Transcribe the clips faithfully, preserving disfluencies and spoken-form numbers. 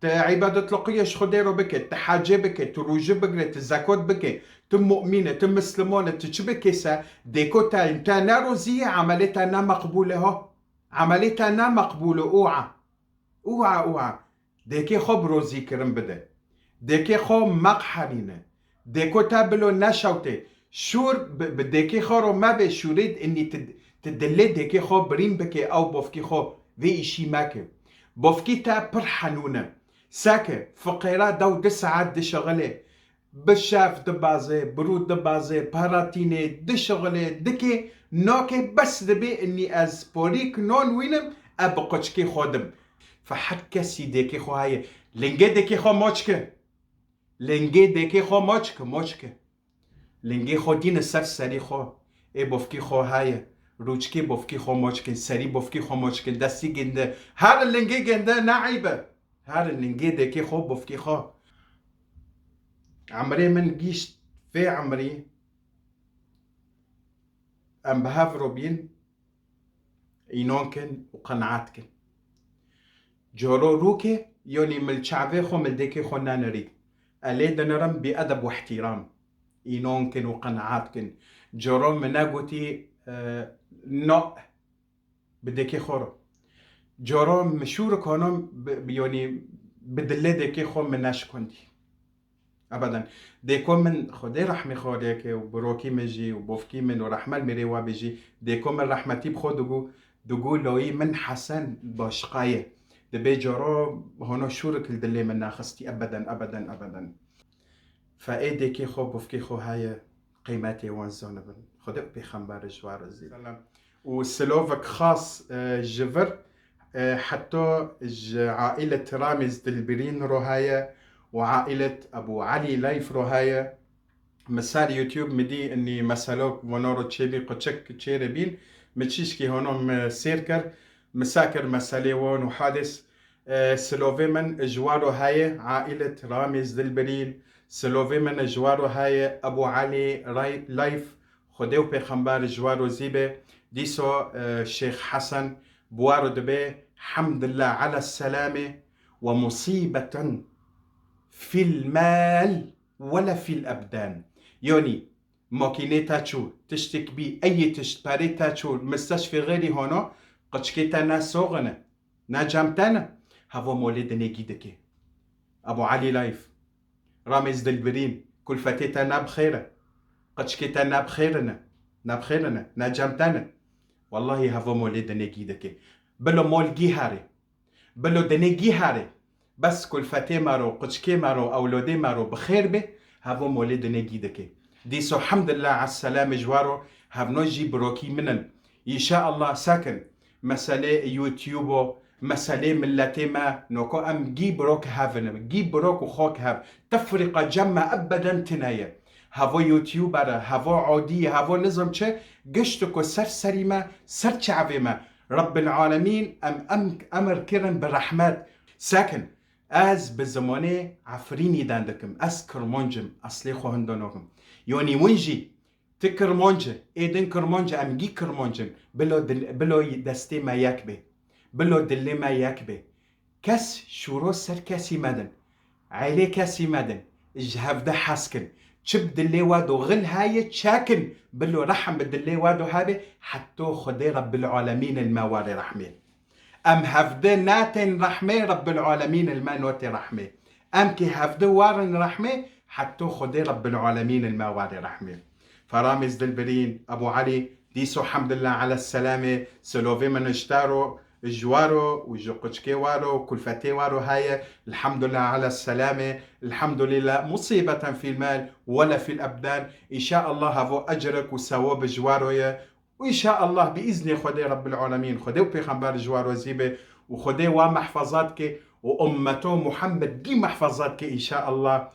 Îbadet li quya ji Xwedê re bike, tu hecê bike, tu rojî bigire, tu zekot bike, tu mu'mîn e, tu misliman e, tu çi bike se, dêko te, te nerozî ye, emelê te ne meqbûl e ha. Emelê te ne meqbûl e, oa. Oa, oa. Dêkê xwe bi rozîkirin bide. Dêkê xwe meqherîne. Dêko te bilo neşewtê. Şûr bi, bi dêkê xwe re mebe, şûrê innî ti, ti dilê dêkê xwe birîn bike, ew bofkî xwe vê îşî meke. Bofkî te pir henûn e. Seke, fiqêra dew du saet dişixile. Bi şev dibazê, bi rû dibazê, peratînê, dişixilê, dikê, nakê, bes dibê innî ez porîk non wînim, e bi quçkê xwe dim. Fe her kesî dêkê xwe heye. Lingê dêkê xwe maç ke. Lingê dêkê xwe maç ke, maç ke. Lingê xwe dîne ser serî xwe. Ê bofkî xwe heye. Rûçkê bofkî xwe maç kin, serî bofkî xwe maç kin, destî ginde. Her lingê ginde ne eyb e. Her lingê dêkê xwe bofkî xwe. Emrê min gîşt vê emrî. Em bi hev re bîn. Înan kin û qenaet kin. Coro rûkê, yonî mil çavê xwe, mil dêkê xwe nenerî. Elê dinirim bi edeb û ihtiram. Înan kin û qenaet kin. Coro min negotî, e, no, bi dêkê xwe re. Coro min şûrik hano bi, bi, yonî bi dilê dêkê xwe min neşikundî. Ebeden. Dêko min Xwedê rehmê xwe lê ke û birokî min jî û bofkî min û rehme li mêrê wa be jî, dêko min rehmetî bi xwe digo, digo loyî min Hesen başqa ye. Dibê caro hono şûrik li dilê min naxistî ebeden, ebeden, ebeden. Fe ê dêkê xwe, bofkê xwe heye, qîmetê wan zanibin. Xwedê û pêxember ji wan razî. Selam. û silovek xas, e, ji vir, e, heta ji aîlet Ramîz Dilbirîn ro heye û aîlet Ebû Elî Leyf ro heye. Min ser YouTube min dî inî meselok vano ro çêbî, quçik çêre bîn. Min çîşkî hono min sêr kir. Min sa kir meselê wan û hadis. E, silovê min ji wan ro heye, aîlet Ramîz Dilbirîn. Silovê min ji wan ro heye, Ebû Elî Ray-, Leyf. Xwedê û pêxember ji wan rozî be. Dîso, e, Şêx Hesen bi wan re dibe, hemdillah ala selamê, we musîbeten fîl mal wele fîl ebdan. Yonî, makînê te çû, tiştek bî, eyê tişt, perê te çû, misteşfê xêrî hano, qiçkê te ne soxin e, ne cem te ne, heva molê dinê gî dike. Ebû Elî Leyf. Ramîz Dilbirîn, kulfetê te ne bi xêr e. Qiçkê te ne bi xêr in e. Ne bi xêr in e. Ne cem te ne. Wellahî heva molê dinê gî dike. Bilo mol gî herê. Bilo dinê gî herê. Bes kulfetê me ro, qiçkê me ro, ewlodê me ro bi xêr bê, heva molê dinê gî dike. Dîso hemdillah esselamê ji wan ro, hevno jî birokî min in. Înşaallah sekin. Meselê YouTube o, meselê miletê me, noko em gî birok hev in, gî birok û xok hev. Tefrîqa cem me ebeden tine ye. Hevo YouTuber e, hevo odî ye, hevo nizam çi, giştiko ser serî me, ser çavê me. Rabbil Alemîn em, em emir kirin bi rehmet. Sekin, ez bi zimanê Efrînî dendikim, ez Kirmanc im, eslê xwe hindo nokim. Yonî win jî Ti Kirmanc e, ê din Kirmanc e, em gî Kirmanc in. Bilo dil-, bilo destê me yek bê. Bilo dilê me yek bê. Kes şûro ser kesî medin. Eylê kesî medin. Ji hevde hez kin. Çi bi dilê we do xil heye çekin. Bilo rehm bi dilê we do hebe. Heto Xwedê Rebbil Alemîn li me were rehmê. Em hevde natên rehmê, Rebbil Alemîn li me notê rehmê. Em kê hevde warin rehmê, heto Xwedê Rebbil Alemîn li me ware rehmê. Fe Ramîz Dilbirîn, Ebû Elî, dîso hemdillah ala selamê, silovê min ji te ro, ji wa ro û ji quçkê wa ro, kulfetê wa ro heye, elhamdulillah ala selamê, elhamdulillah, musîbeten fîl mal, wele fîl ebdan, înşaallah hevo ecrek û sewab ji wa ro ye, û înşaallah bi îznê Xwedê Rebbil Alemîn, Xwedê û Pêxember ji wan razî be û Xwedê wan mehfezat ke û ummeto Muhammed dî mehfezat ke înşaallah.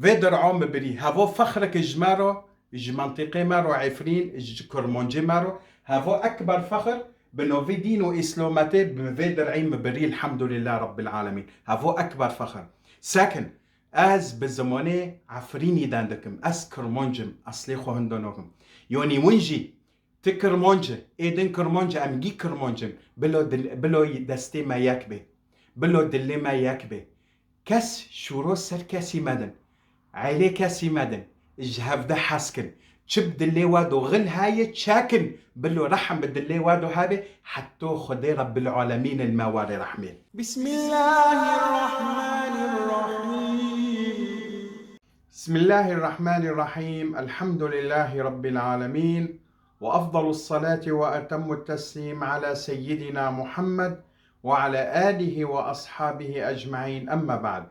Vê der'a min birî, hevo fexreke ji me re, ji mentiqê me re, Efrîn, ji Kirmancê me re, hevo ekber fexr, bi novê dîn û îslametê, bi vê der'î min birî, elhamdulillah Rebbil Alemîn. Hevo ekber fexr. Sekin, ez bi zimanê Efrînî dendikim, ez Kirmanc im, eslê xwe hindo nokim. Yonî win jî, Ti Kirmanc e, ê din Kirmanc e, em gî Kirmanc in. Bilo dil-, bilo destê me yek bê. Bilo dilê me yek bê. Kes şûro ser kesî medin. Eylê kesî medin. Ji hevde hez kin. Çi bi dilê we do xil heye çekin. Bilo rehm bi dilê we do hebe. Hetto Xwedê Rebbil Alemîn li me warê rehmê. بسم الله الرحمن الرحيم. بسم الله الرحمن الرحيم. الحمد لله رب العالمين. وأفضل الصلاة وأتم التسليم على سيدنا محمد وعلى آله وأصحابه أجمعين. أما بعد.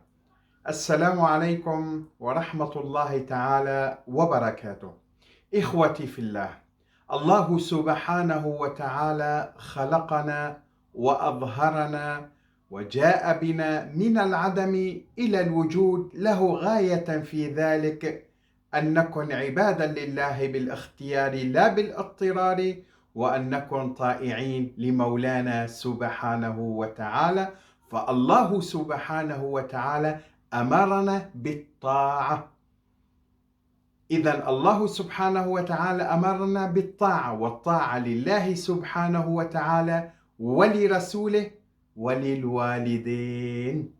السلام عليكم ورحمة الله تعالى وبركاته. إخوتي في الله، الله سبحانه وتعالى خلقنا وأظهرنا وجاء بنا من العدم إلى الوجود، له غاية في ذلك أن نكن عبادا لله بالاختيار لا بالاضطرار، وأن نكن طائعين لمولانا سبحانه وتعالى. فالله سبحانه وتعالى أمرنا بالطاعة. إذن الله سبحانه وتعالى أمرنا بالطاعة، والطاعة لله سبحانه وتعالى ولرسوله وللوالدين.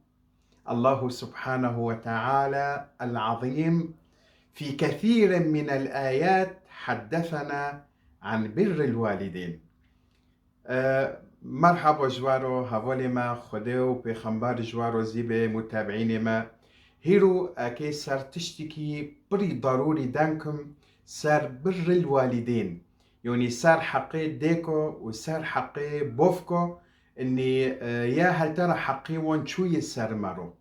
الله سبحانه وتعالى العظيم في كثير من الآيات حدثنا عن بر الوالدين. E, merhaba ji we re, hevalê me, Xwedê û Pêxember ji we razî be, mutebînê me. Hîro ekê ser tiştekî pirî darûrî denkim, ser birril walîdên. Yonî ser heqê dêko û ser heqê bovko, inî, e, ya heltera heqê wan çûyê ser me ro.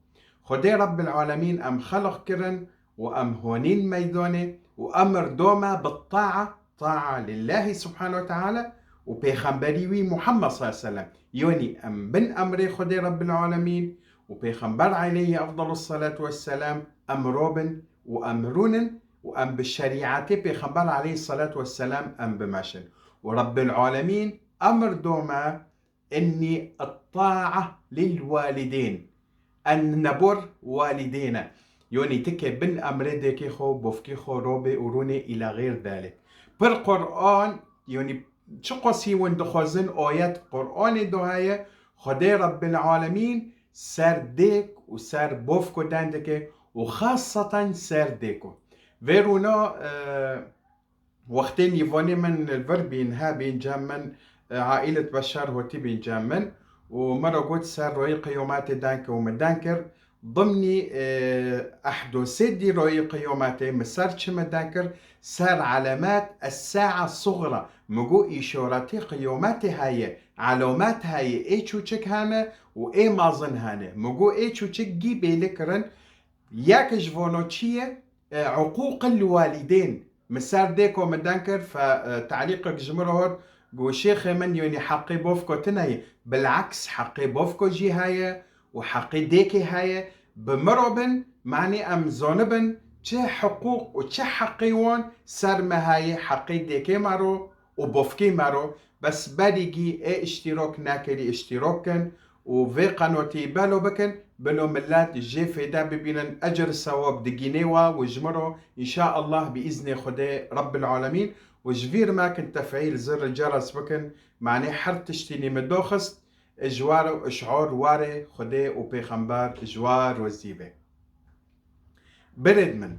Xwedê Rebbil Alemîn em xelq kirin û em honîn meydanê û emir dome bi taa, taa lillahi subhanahu ve teala û pêxemberî wî Muhammed sallallahu aleyhi ve sellem. Yonî em bin emrê Xwedê Rebbil Alemîn û pêxember aleyhi efdalus salatu vesselam emro bin û emrûnin û em bi şerîetê pêxember aleyhi salatu vesselam em bimeşin. Û Rebbil Alemîn emir dome اني الطاعة للوالدين. En nebor walîdêne. Yonî tikê bin emrê dêkê xwe, bovkê xwe, robê û rûnê îla xêr delê. Pir Qur'an, yonî çi qasî win dixwazin ayet Qur'anê do heye, Xwedê Rebbil Alemîn ser dêk û ser bovko den dike û xaseten ser dêko. Vê rûna, e, Wextê nîvanê min li vir bîn, hebîn cem min, e, Ailet Beşer hotî bîn cem min û min re got ser royê qiyometê den ke û min den kir. Dimnî, e, ehdosê dî royê qiyometê min ser çi min den kir, ser elemet es-saa sugra. Min got îşaretê qiyometê heye, elemet heye, ê çûçik hene û ê mezin hene. Min got ê çûçik gî bêli kirin. Yek ji vano çi ye? E, uqûqil walîdên. Min ser dêko min den kir, fe, e, telîqek ji min re hot, got, şêxê min, yonî heqê bovko tune ye. Bileks heqê bovko jî heye û heqê dêkê heye. Bi min re bin, manî em zonibin çi hiqûq û çi heqê wan ser me heye, heqê dêkê me re û bovkê me re. Bes berîgî ê îştîrok nekirî îştîrok kin û vê qenotî belo bikin, bilo millet jê fêde bibînin, ecr sewab digînê we û ji min re, înşaallah, bi îznê Xwedê Rebbil Alemîn. Û ji vîr mekin tefîl zirr ceres bikin, manê her tiştînî min doxist, ji we re û şior warê Xwedê û Pêxember ji we rozî be. Birêd min.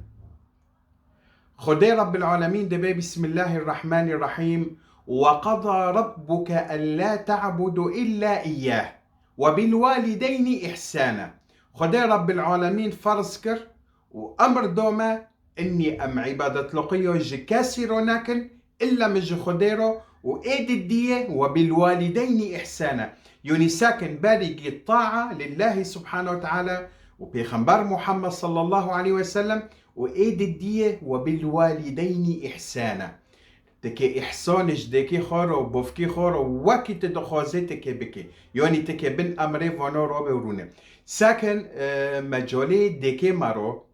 Xwedê Rebbil Alemîn dibê, Bismillahirrahmanirrahîm, وقضى ربك ألا تعبدوا إلا إياه وبالوالدين إحسانا. Xwedê Rebbil Alemîn ferz kir û emir dome, innî em îbadet loqiyo ji kesî ro nekin, illa min ji Xwedê ro û ê didiyê وبالوالدين إحسانا. Yonî sekin berîgî taa lillahi subhanahu ve teala û Pêxember Muhammed sallallahu aleyhi ve sellem û ê didiyê وبالوالدين إحسانا. Tikê îhsanê ji dêkê xwe re û bovkê xwe re wekî tu dixwazê tikê bikê. Yonî tikê bin emrê vano robe û rûne. Sekin, e, mecalê dêkê me ro,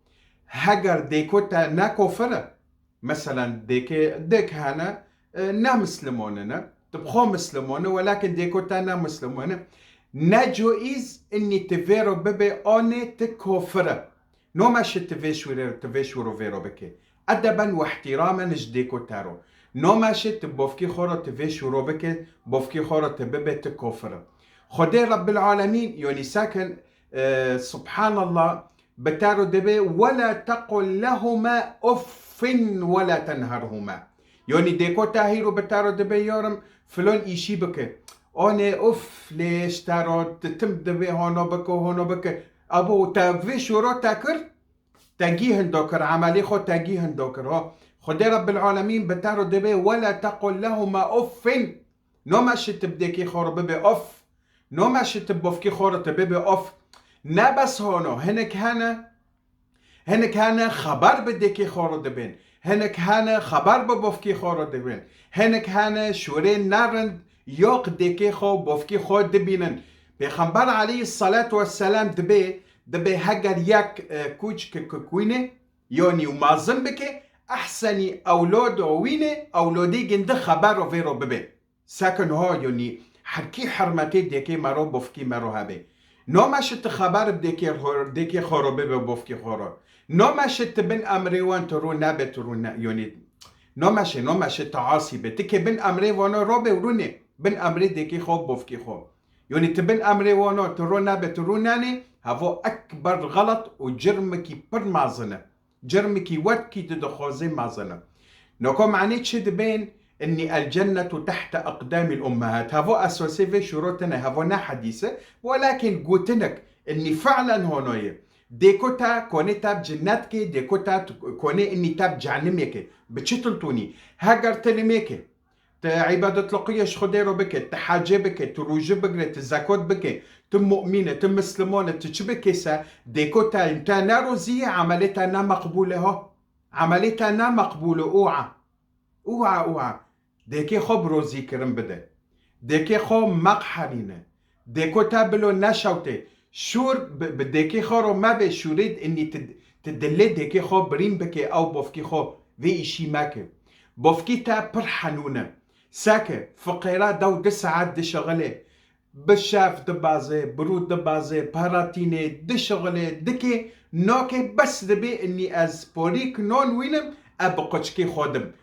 heger dêko te ne kofir e, meselen dêkê dêk hene, e, ne mislimonine, tu bi xwe mislimone, welakin dêko te ne mislimone, ne coîz innî tu vê ro bibê anê tu kofir e. Nome şi tu vê şûrê, tu vê şûro vê ro bikê. Edeben û ihtîramen ji dêko te ro. Nome şi tu bovkî xwe ro tu vê şûro bikê, bovkî xwe ro tu bibê tu kofir e. Xwedê Rebbil Alemîn, yonî sekin, E, Subhanallah, bi te ro dibê, "Ve la tequl lehuma uffin ve la tenherhuma." Yanî dêko te hîro bi te ro dibê, yarim, filon îşî bike. Anê uf, lê ji te ro ti tim dibê, hano bike, hono bike. Abo, te vê şoro te kir, te gî hindo kir, emelê xwe te gî hindo kir. Ha, Xwedê Rebbil Alemîn bi te ro dibê, "Ve la tequl lehuma uffin." Noma şi ti bi dêkê xwe ro bibê of. Noma şi ti bi bofkê xwe ro ti bibê of. Ne bes hono, hinek hene, hinek hene xeber bi dêkê xwe ro dibên. Hinek hene xeber bi bofkê xwe ro dibên. Hinek hene şûrê nerind yok dêkê xwe û bofkê xwe dibînin. Pêxember aleyhisselatu vesselam dibê, dibê heger yek, e, kûçik kikwînê, yanî û mazin bike, ehsenî ewlodo wînê, ewlodê gindi xebero vê ro bibê. Sekin ho, yanî her kî hermetê dêkê me ro, bofkî me ro hebê. Noma şi ti xeber bi dêkê xo-, dêkê xo ro bibê, bofkî xo ro. Noma şi ti bin emrê wan ti ro nebe, ti ro ne, yanî noma şi, noma şi ti asî be. Ti ke bin emrê wan ro be û rûnê. Bin emrê dêkê xo, bofkî xo. Yanî ti bin emrê wan ti ro nebe, ti ro nane, hevo ekber xelet û cirmekî pir mazin e. Cirmikî wetkî tu dixwazê mezin e. Noko manê çi dibên? Innî el cennetu tehte eqdamîl ummehat. Hevo esasê vê şûro tine, hevo ne hedîs e, welakin gotinek, innî fi'len hono ye. Dêko te konê te bi cinnet ke, dêko te t-, konê innî te bi cehennemê ke. Bi çi tiltûnî? Heger tilimê ke. Ti îbadet li qiyê ji Xwedê re bike, ti hecê bike, ti rojî bigire, ti zekot bike, ti mu'mîn e, ti misliman e, ti çi bike se, dêko te, te nerozî ye, emelê te ne meqbûl e ha. Emelê te ne meqbûl e, oa. Oa, oa. Dêkê xwe bi rozîkirin bide. Dêkê xwe meqherîne. Dêko te bilo neşewtê. Şûr bi, bi dêkê xwe ro mebe, şûrê innî ti, ti dilê dêkê xwe birîn bike, ew bofkî xwe vê îşî meke. Bofkî te pir henûn e. Seke, fiqêra dew du saet dişixile. Bi şev dibazê, bi rû dibazê, peratînê, dişixile, dikê, nokê bes dibê innî ez porîk non wînim, e bi quçikê xwe dim.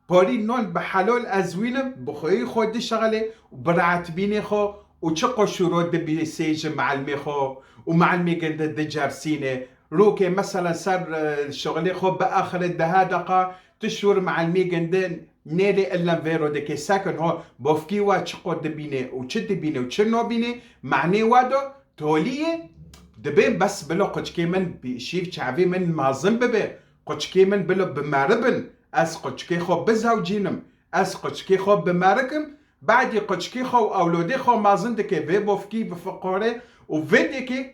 Porî non bi helal ez wînim, bi xweyî xwe dişixilê û bi rehetbînê xwe û çi qo şûro dibîsê ji melimê xwe û melimê gindi dicersînê. Rokê meselen ser, e, şixilê xwe biaxire deha deqa, tu şûr melimê gindi nêrê illen vê ro dikê. Sekin ho, bofkî we çi qo dibînê û çi dibînê û çi nobînê, manê we do, tolî ye, dibê bes bilo quçikê min bi şîv çavê min mazin bibe, quçikê min bilo bimeribin, ez quçikê xwe bizewcînim, ez quçikê xwe bimerikim, badî quçikê xwe û ewlodê xwe mazin dike vê bofkî bi fiqorê û vê dêkê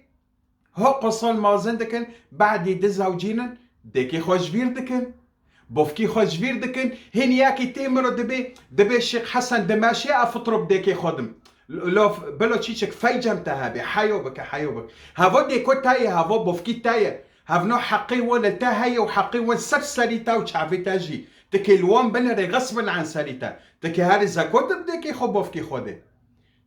ho qosol mazin dikin, badî dizewcînin, dêkê xwe ji vîr dikin, bofkî xwe ji vîr dikin, hîn yekî tê min re dibê, dibê Şêx Hesen dimeşê, ez fitro bi dêkê xwe dim. Lo, bilo çîçik feycem te hebê, heyo bike, heyo bike. Hevo dêko te ye, hevo bofkî te ye. Hevno heqê wan li te heye û heqê wan ser serî te û çavê te jî. Ti kê li wan binirê, xesbin an serî te. Ti kê herî zekot bi dêkê xwe, bofkî xwe de.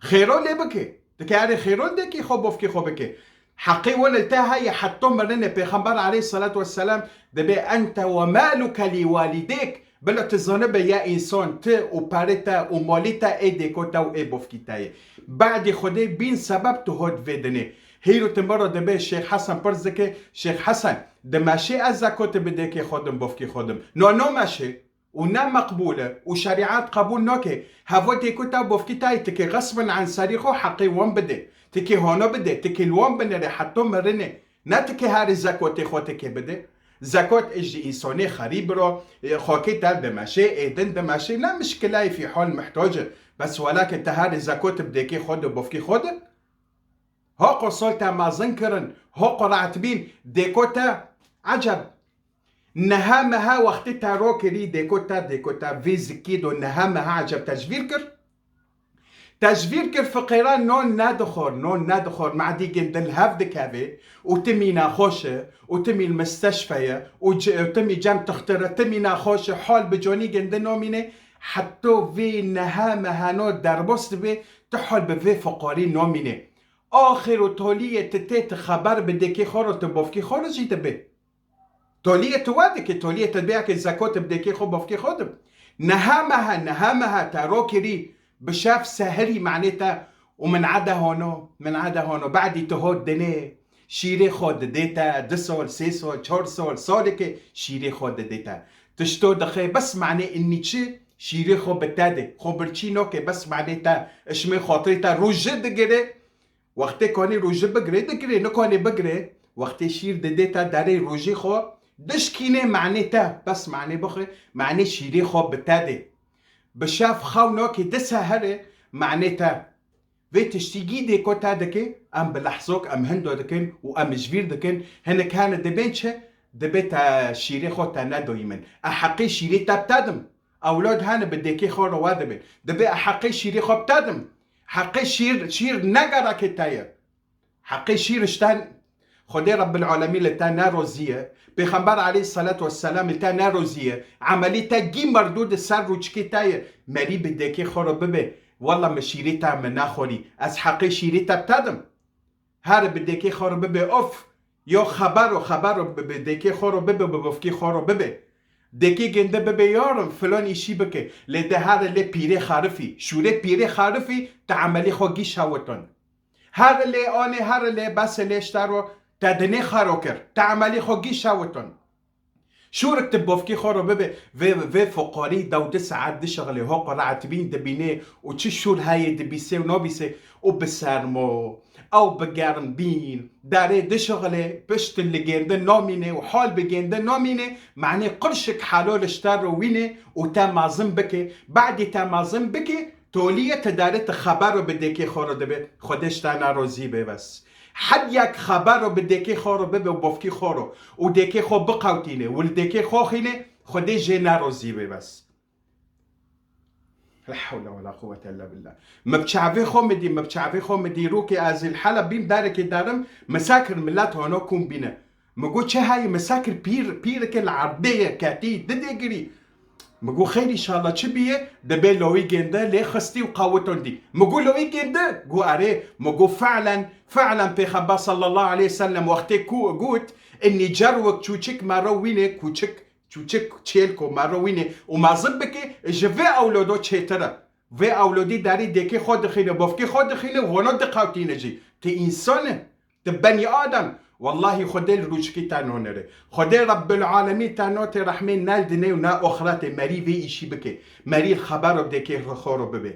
Xêro lê bike. Ti kê herî xêro li dêkê xwe, bofkî xwe bike. Heqê wan li te heye, heta mirinê. Pêxember aleyhisselatu vesselam dibê, "Ente ve maluke li walideyk." Bila tu zanibe ya însan, ti û perê te û malê te ê dêko te û ê bofkî te ye. Badî Xwedê bîn sebeb tu hot vê dinê. Hîro tu min re dibê Şêx Hesen pirs dike, Şêx Hesen, dimeşê ez zekotê bi dêkê xwe dim, bofkî xwe dim. No, nomeşê. û ne meqbûl e û şerîet qebûl nake. Hevo dêko te bofkî te ye, ti kê xesbin an serî xwe heqê wan bide. Ti kê hona bide, ti kê li wan binere heta mirinê. Ne ti kê herî zekotê xwe ti kê bide. Zekot ji însanê xerîb biro, e, xakê te dimeşê, êdin dimeşê, ne mişkilayê fî hal muhtac e. Bes welakin te herî zekot bi dêkê xwe de, bofkî xwe de. Ho qosol te mezin kirin, ho qo rehet bîn, dêko te, eceb. Niha meha wextê te ro kirî, dêko te, dêko te, vê zikî do niha meha eceb te ji vîr kir? Te ji vîr kir fiqêra non nedixwar, non nedixwar, madî gindi li hev dikeve û timî nexweş e û timî li misteşfe ye û ci-, û timî cem tixtir e, timî nexweş e, hal bi canî gindi nomîne, heto vê niha meha no derbas dibe, tu hal bi vê fiqarî nomîne. Axir û toliyê tu tê, tu xeber bi dêkê xwe re, tu bofkê xwe re jî dibe. Toliyê tu we dike, toliyê tu bêyekê zekot bi dêkê xwe, bofkê xwe dib. Niha meha, niha meha te ro kirî, bi şev seherî manê te û min ede hono, min ede hono, badî tu hot dinê, Şîrê xwe didê te, du sal, sê sal, çar sal, salekê şîrê xwe didê te. Tişto dixê bes manê innî çi? Şîrê xwe bi te de. Xwe birçî nake, bes manê te. Işmê xatirê te rojê digire. Wextê kanê rojê bigire, digire, nikanê bigire. Wextê şîr didê te derê rojê xwe, dişkînê manê te, bes manê bixwe, manê şîrê xwe bi te de. Bi şev xew nake, di seherê manê te. Vê tiştî gî dêko te dike, em bi lehzok, em hindo dikin û em ji vîr dikin. Hinek hene dibên çi? Dibê te şîrê xwe te nedoyî min. E heqê şîrê te bi te dim. Ewlad hene bi dêkê xwe re we dibê. Dibê e heqê şîrê xwe bi te dim. Heqê şîr, şîr ne gerekê te ye. Heqê şîr ji te Xwedê Rebbil Alemîn li te neroziye. Pêxember aleyhisselatu vesselam li te neroziye. Emelî te gî merdû di ser rûçikê te ye. Merî bi dêkê xwe re bibe. Wella min şîrê te min nexwarî. Ez heqê şîrê te bi te dim. Here bi dêkê xwe re bibe of. Yo xebero, xebero bi, bi dêkê xwe re bibe, bi bifkê xwe re bibe. Dêkê gênde bibe yarim filan îşî bike. Lê de here lê pîrê xerifî. Şûrê pîrê xerifî te emelî xwe gî şewitin. Here lê anê, here lê bes e lê ji te re te dinê xero kir. Te emelî xwe gî şewitin. Şûrik tu bofkî xwe re bibe, vê, vê foqarî dew du saet dişixilê, ho qereet bîn dibînê û çi şûr heye dibîsê û nabîsê û bi sermo, ew bi germ bîn, derê dişixilê, pişt li gêndin namînê û hal bi gêndin namînê, manê qirşik helal ji te re wînê û te mezin bike, badê te mezin bike, tolî ye tu derê tu xebero bi dêkê xwe re dibe, Xwedê ji te nerozî bê bes. Hediya ku xebero bi dêkê xwe re bibe û bofkî xwe re û dêkê xwe biqewtîne û li dêkê xwe xîne, Xwedê jê nerozî bê bes. La hewle we la quwwete illa billah. Me bi çavê xwe min dî, me bi çavê xwe min dî, rokê ez ê li Heleb bîm, darekê darim, me sekir milet hano kom bîne. Me got, "Çi heye?" Me sekir pîr, pîreke li erdê ye, ketî, didê girî. Me got, "Xeyr, înşallah çi bîye?" Dibê lawî gênde lê xistî û qawitandî. Me got, "Lawî gênde?" Got, "Erê." Me got, "Fe'len, fe'len Pêxember sallallahu aleyhi ve sellem wextê ku got, 'Innî cerwek çûçik me re wînê, kûçik, çûçik çêlko me re wînê û mezin bike, ji vê ewlodo çêtir e. Vê ewlodî derî dêkê xwe dixîne, bofkê xwe dixîne, vano diqewtîne jî. Tu însan e." Tu benî Adem, wellahî Xwedê li rûçikî te nonere. Xwedê Rebbil Alemîn te notê rehmê ne li dinê û ne oxiretê merî vê îşî bike. Merî li xebero dêkê xwe ro bibe.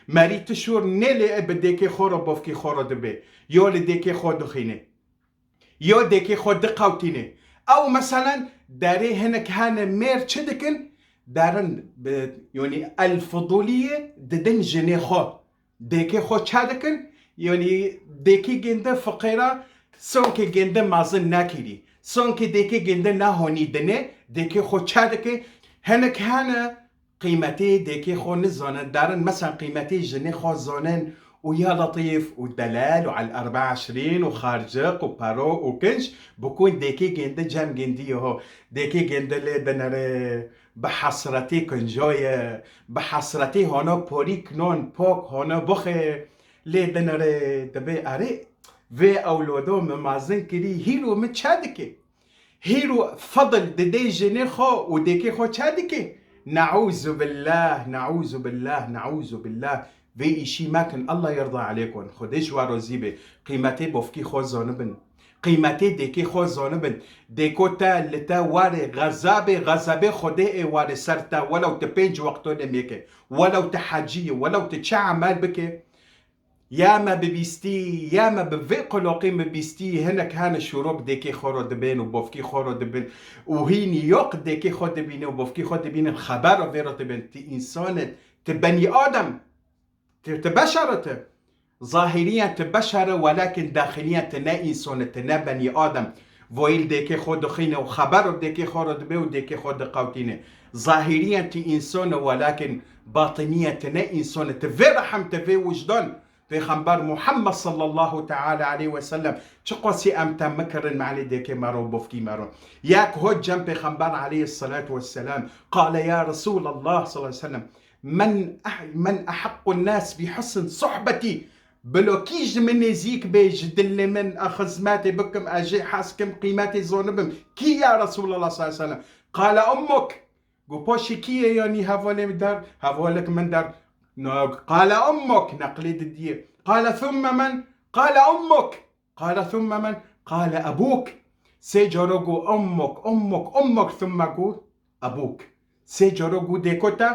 Merî tu şûr nêlê e bi dêkê xwe ro bofkî xwe ro dibe. Yo li dêkê xwe dixîne. Yo dêkê xwe diqewtîne. Ew meselen derê hinek hene mêr çi dikin? Derin bi, yonî el fidûliyê didin jinê xwe. Dêkê xwe çe dikin, yanî dêkê gênde fiqêra, sonkê gênde mezin nekirî, sonkê dêkê gênde nehonî dinê, dêkê xwe çe dike. Hinek hene qîmetê dêkê xwe nizanin, derin, mesela qîmetê jinê xwe zanin û ya letîf û delal û el erba eşrîn û xarciq û pero û kinc, bikûn dêkê gênde cem gêndiyê ho, dêkê gênde lê dinere. Bi hesretê kincaye, bi hesretê hana porîk nan pak hana bixê, lê dinere dibê erê, vê ewlodo min mezin kirî, hîro min çe dike? Hîro fedil didê jinê xwe û dêkê xwe çe dike? Neûzubillah, neûzubillah, neûzubillah. Vê îşî mekin, Allah yerda aleykum. Xwedê ji we razî be. Qîmetê bofkî xwe zanibin. Qîmetê dêkê xwe zanibin. Dêko te li te warê xezabê, xezabê Xwedê ê warê ser te. Welew tu pênc wexto nimêke. Welew tu hecî ye. Welew tu çi emel bike. Ya me bi bîstî, ya me bi vê qulaqê min bîstî, hinek hene şûro bi dêkê xwe re dibên û bofkî xwe re dibin. Û hînî yok dêkê xwe dibîne û bofkî xwe dibînin, xebera vê re dibin. Tu însan î, tu benî Adem. Tu, tu beşer î tu. Zahiriyen tu beşer î, welakin daxiliyen tu ne însan î, tu ne benî Adem. Voyî li dêkê xwe dixîne û xeber û dêkê xwe re dibe û dêkê xwe diqewtîne. Zahiriyen tu însan î, welakin batiniyen tu ne însan î. Tu vê rehm, tu vê wijdan. Pêxember Muhammed sallallahu teala aleyhi ve sellem, çiqasî em tem mikirin malê dêkê me re û bofkî me re. Yek hot cem Pêxember aleyhissalatu vesselam, qale ya Resulallah sallallahu aleyhi ve sellem, men, men ehaqqun nas bi husn suhbetî. Bilo kî ji min nêzîk bê, ji dilê min, e xizmetê bikim, ez jê hez kim, qîmetê zonibim. Kî ya Resulallah sallallahu aleyhi ve sellem? Qale ummuk. Got, paşê kî ye yanî hevalê min der, hevalek min der? Na, qale ummuk, neqlê didiyê. Qale thumme men? Qale ummuk. Qale thumme men? Qale ebûk. Sê caro got ummuk, ummuk, ummuk, thumme got ebûk. Sê caro got dêko te,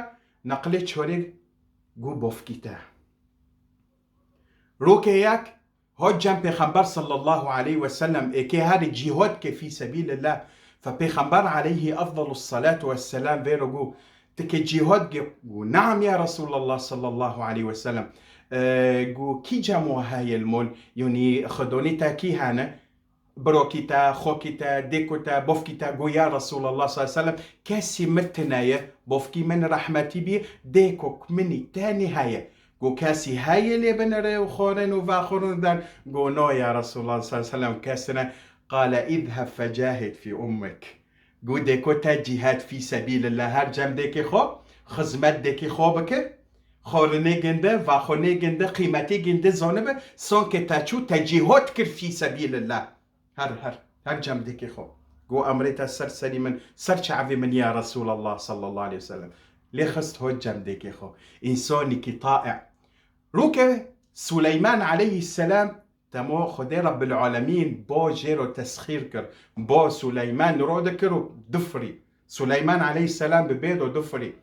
neqlê çorê got bofkî te. Rokê yek, hot cem Pêxember sallallahu aleyhi ve sellem, êkê herî cîhad ke fî sebîlillah. Fe Pêxember aleyhi efdalus salatu vesselam vê ro got, ti ke cîhad ke? Got, naam ya Resulallah sallallahu aleyhi ve sellem. E, got, kî cem wa heye li mol? Yonî xidonî te kî hene? Birokî te, xokî te, dêko te, bofkî te? Got, ya Resulallah sallallahu aleyhi ve sellem, kesî min tine ye, bofkî min rehmetî bî, dêkok minî tenê heye. Got, kesî heye lê binire û xorin û vexorin dan? Got, no ya Resulallah sallallahu aleyhi ve sellem, kes tine. Qale, izheb fecahid fî ummik. Got, dêko te cîhad fî sebîlillah, her cem dêkê xo, xizmet dêkê xo bike, xorinê ginde, vexonê ginde, qîmetê ginde zanibe, sanke te çû te cîhad kir fî sebîlillah. Her, her, her cem dêkê xo. Got, emrê te ser serî min, ser çavê min ya Resulallah sallallahu aleyhi ve sellem. Lê xist hot cem dêkê xo. Însanîkî taî. Rûke Suleyman aleyhisselam, temo Xwedê Rebbil Alemîn bo jê ro tesxîr kir. Bo Suleyman ro dikir û difirî. Suleyman aleyhisselam bi bê do difirî.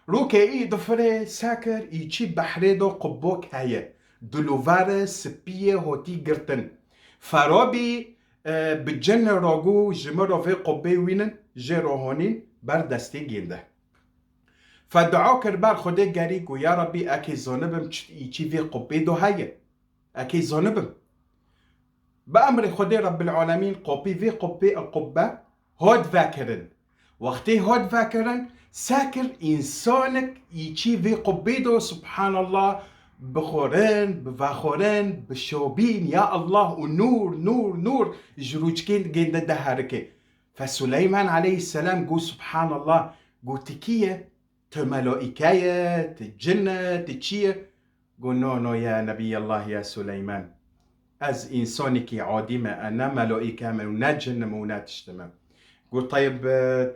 Rûke î difirê sekir, î çî behrê do qubok heye. Dilûvare sipiyê hotî girtin. Ferabî, e, bi cin ro got, ji min ro vê qubê wînin, jê ro honîn, ber destê gênde. Fe dua kir ber Xwedê gerî, got, ya Rabbî, ekê zanibim çi î çî vê qubê do heye. Ekê zanibim. Bi emrê Xwedê Rebbil Alemîn qopî vê qubê, qubbe hot vekirin. Wextê hot vekirin, sekir însanik î çî vê qubê do, subhanallah, bixorin, bivexorin, bişobîn, ya Allah, û nûr, nûr, nûr ji rûçkên gênde deherike. Fe Suleyman aleyhisselam got, subhanallah, got, ti kî ye? Ti meloîke ye, ti cin e, ti çi ye? Got, no, no, ya Nebiyallah, ya Suleyman. Ez însanekî adî me, e, ne meloîke me û ne cin me û ne tişt me. Got, teyib, e,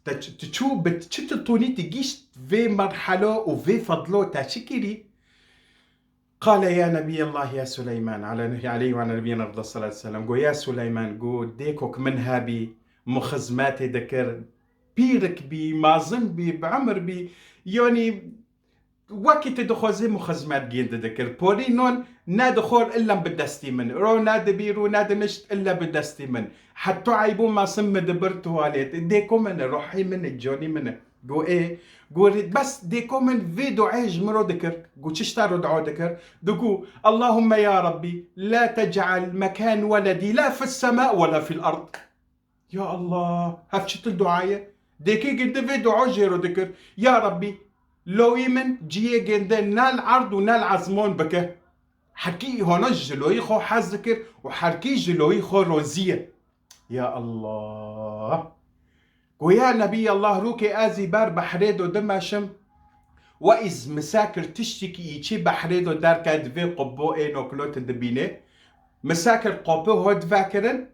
te ç-, tu çû bi çi tu tonî tu gîşt vê merhelo û vê fedlo te çi kirî? Qale ya Nebiyallah ya Suleyman, ale-, aleyhi ve ala nebiyina efdalus salatu vesselam. Got, ya Suleyman, got, dêkok min hebî, min xizmetê dikir, pîrik bî, mezin bî, bi emir bî, yanî wekî tu dixwazî min xizmet gêndi dikir. Porî non nedixwar illa bi destî min. Ro nedibî, ro nedinişt illa bi destî min. Heta eyb û mesin min dibir tuwalet. Dêko min e, ruhî min e, canî min e. Got, ê, got, bes dêko min vê duayê ji min ro dikir. Got, çi ji te ro dua dikir? Digot, Allahümme ya Rabbi, la tec'al mekan weledî la fis sema ve la fil ard. Ya Allah, hev çitil dua ye? Dêkê gindi vê dua jê ro dikir. Ya Rabbî, loyî min ciyê gindi ne li erd û ne li ezmon bike. Herkî hona ji loyî xwe hez dikir û herkî ji loyî xwe rozî ye. Ya Allah. Goya Nebî Allah, rûkê ez î ber behrê do dimeşim. We îz misekir tiştîkî îçî behrê do derket vê qubbo ê noklotin dibînê. Misekir qopê hot vekirin.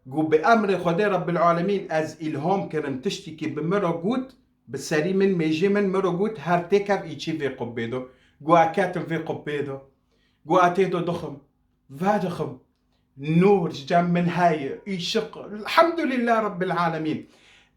Got, bi emrê Xwedê Rebbil Alemîn ez îlham kirim, tiştîkî bi min re got, bi serî min, mêjê min, min re got, her têkev îçî vê qubbê do. Got, ez ketim vê qubbê do. Got, ez tê do dixim, vedixim. Nûr ji cem min heye, îşiq. Elhamdulillah Rebbil Alemîn.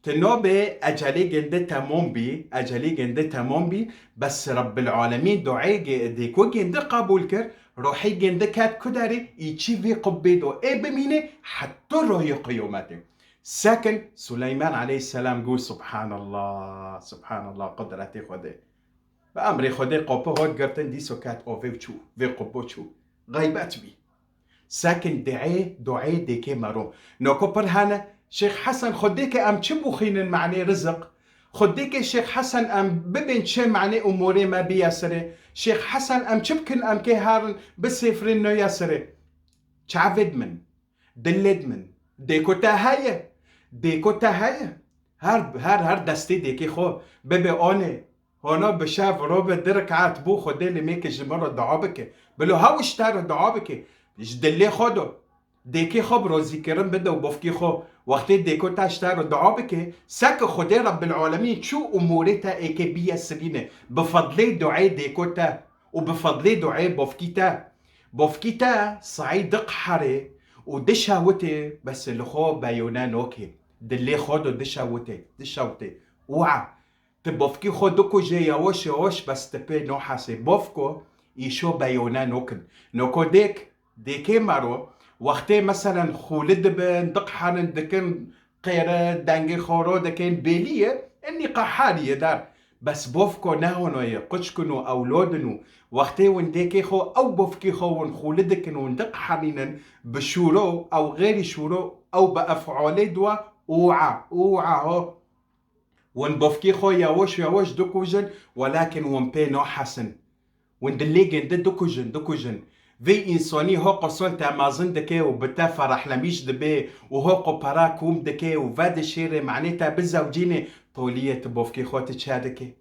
Ti nabê ecelê gindi temam bî, ecelê gindi temam bî, bes Rebbil Alemîn duayê ge-, dêko gindi qebûl kir, ruhê gindi ket ku derê, îçî vê qubbê do ê bimîne heta royê qiyametê. Sekin Suleyman aleyhisselam got, Subhanallah, Subhanallah, qudretê Xwedê. Bi emrê Xwedê qopi hot girtin, dîso ket avê û çû, vê qubbo çû. Xeybet bî. Sekin diê, duê dêkê mero. Noko pir hene, Şêx Hesen, Xwedê ke em çi bûxînin manê riziq? Xwedê ke Şêx Hesen em bibên çi manê umûrê me biyesirê? Şêx Hesen em çi bikin em kê herin bisêfirin noyesirê? Çavêd min, dilêd min. Dêko te heye. Dêko te heye. Her, her, her destê dêkê xwe bibe anê. Hona bi şev robe di rekat bû Xwedê li mêke ji min re dua bike. Bilo hew ji te re dua bike. Ji dilê xwe do. Dêkê xwe bi rozîkirin bide û bofkê xwe. Wextê dêko te ji te re dua bike, seke Xwedê Rebbil Alemîn çû umûrê te êkê biye sirîne. Bi fedlê duê dêko te û bi fedlê duê bofkî te. Bofkî te saî di qeherê û dişewitê, bes li xwe beyone nokê. Dilê xwe do dişewitê, dişewitê. Ûa, ti bofkî xwe dikuje yawaş yawaş, bes ti pê nohesê. Bofko, îşo beyone nokin. Noko dêk, dêkê mero, wextê meselen xûli dibin, diqhenin, dikin, qêre, dengê xwe ro dikin, bêlî ye, enî qeharî ye dar. Bes bofko ne hono ye, quçkin û ewlodin û wextê win dêkê xwe, ew bofkî xwe win xûli dikin û win diqehenînin, bi şûro, ew xêrî şûro, ew bi ef'olê dua, ûa, ûa ho. Win bofkî xwe yawaş yawaş dikujin, welakin win pê nahesin. Win dilê gindi dikujin, dikujin. Vê însanî ho qo sol te mezin dike û bi te ferehlemîş dibe û ho qo pera kûm dike û vedişêrê, manê te bizewcînê, toliyê ti bofkê xwe ti çi dike?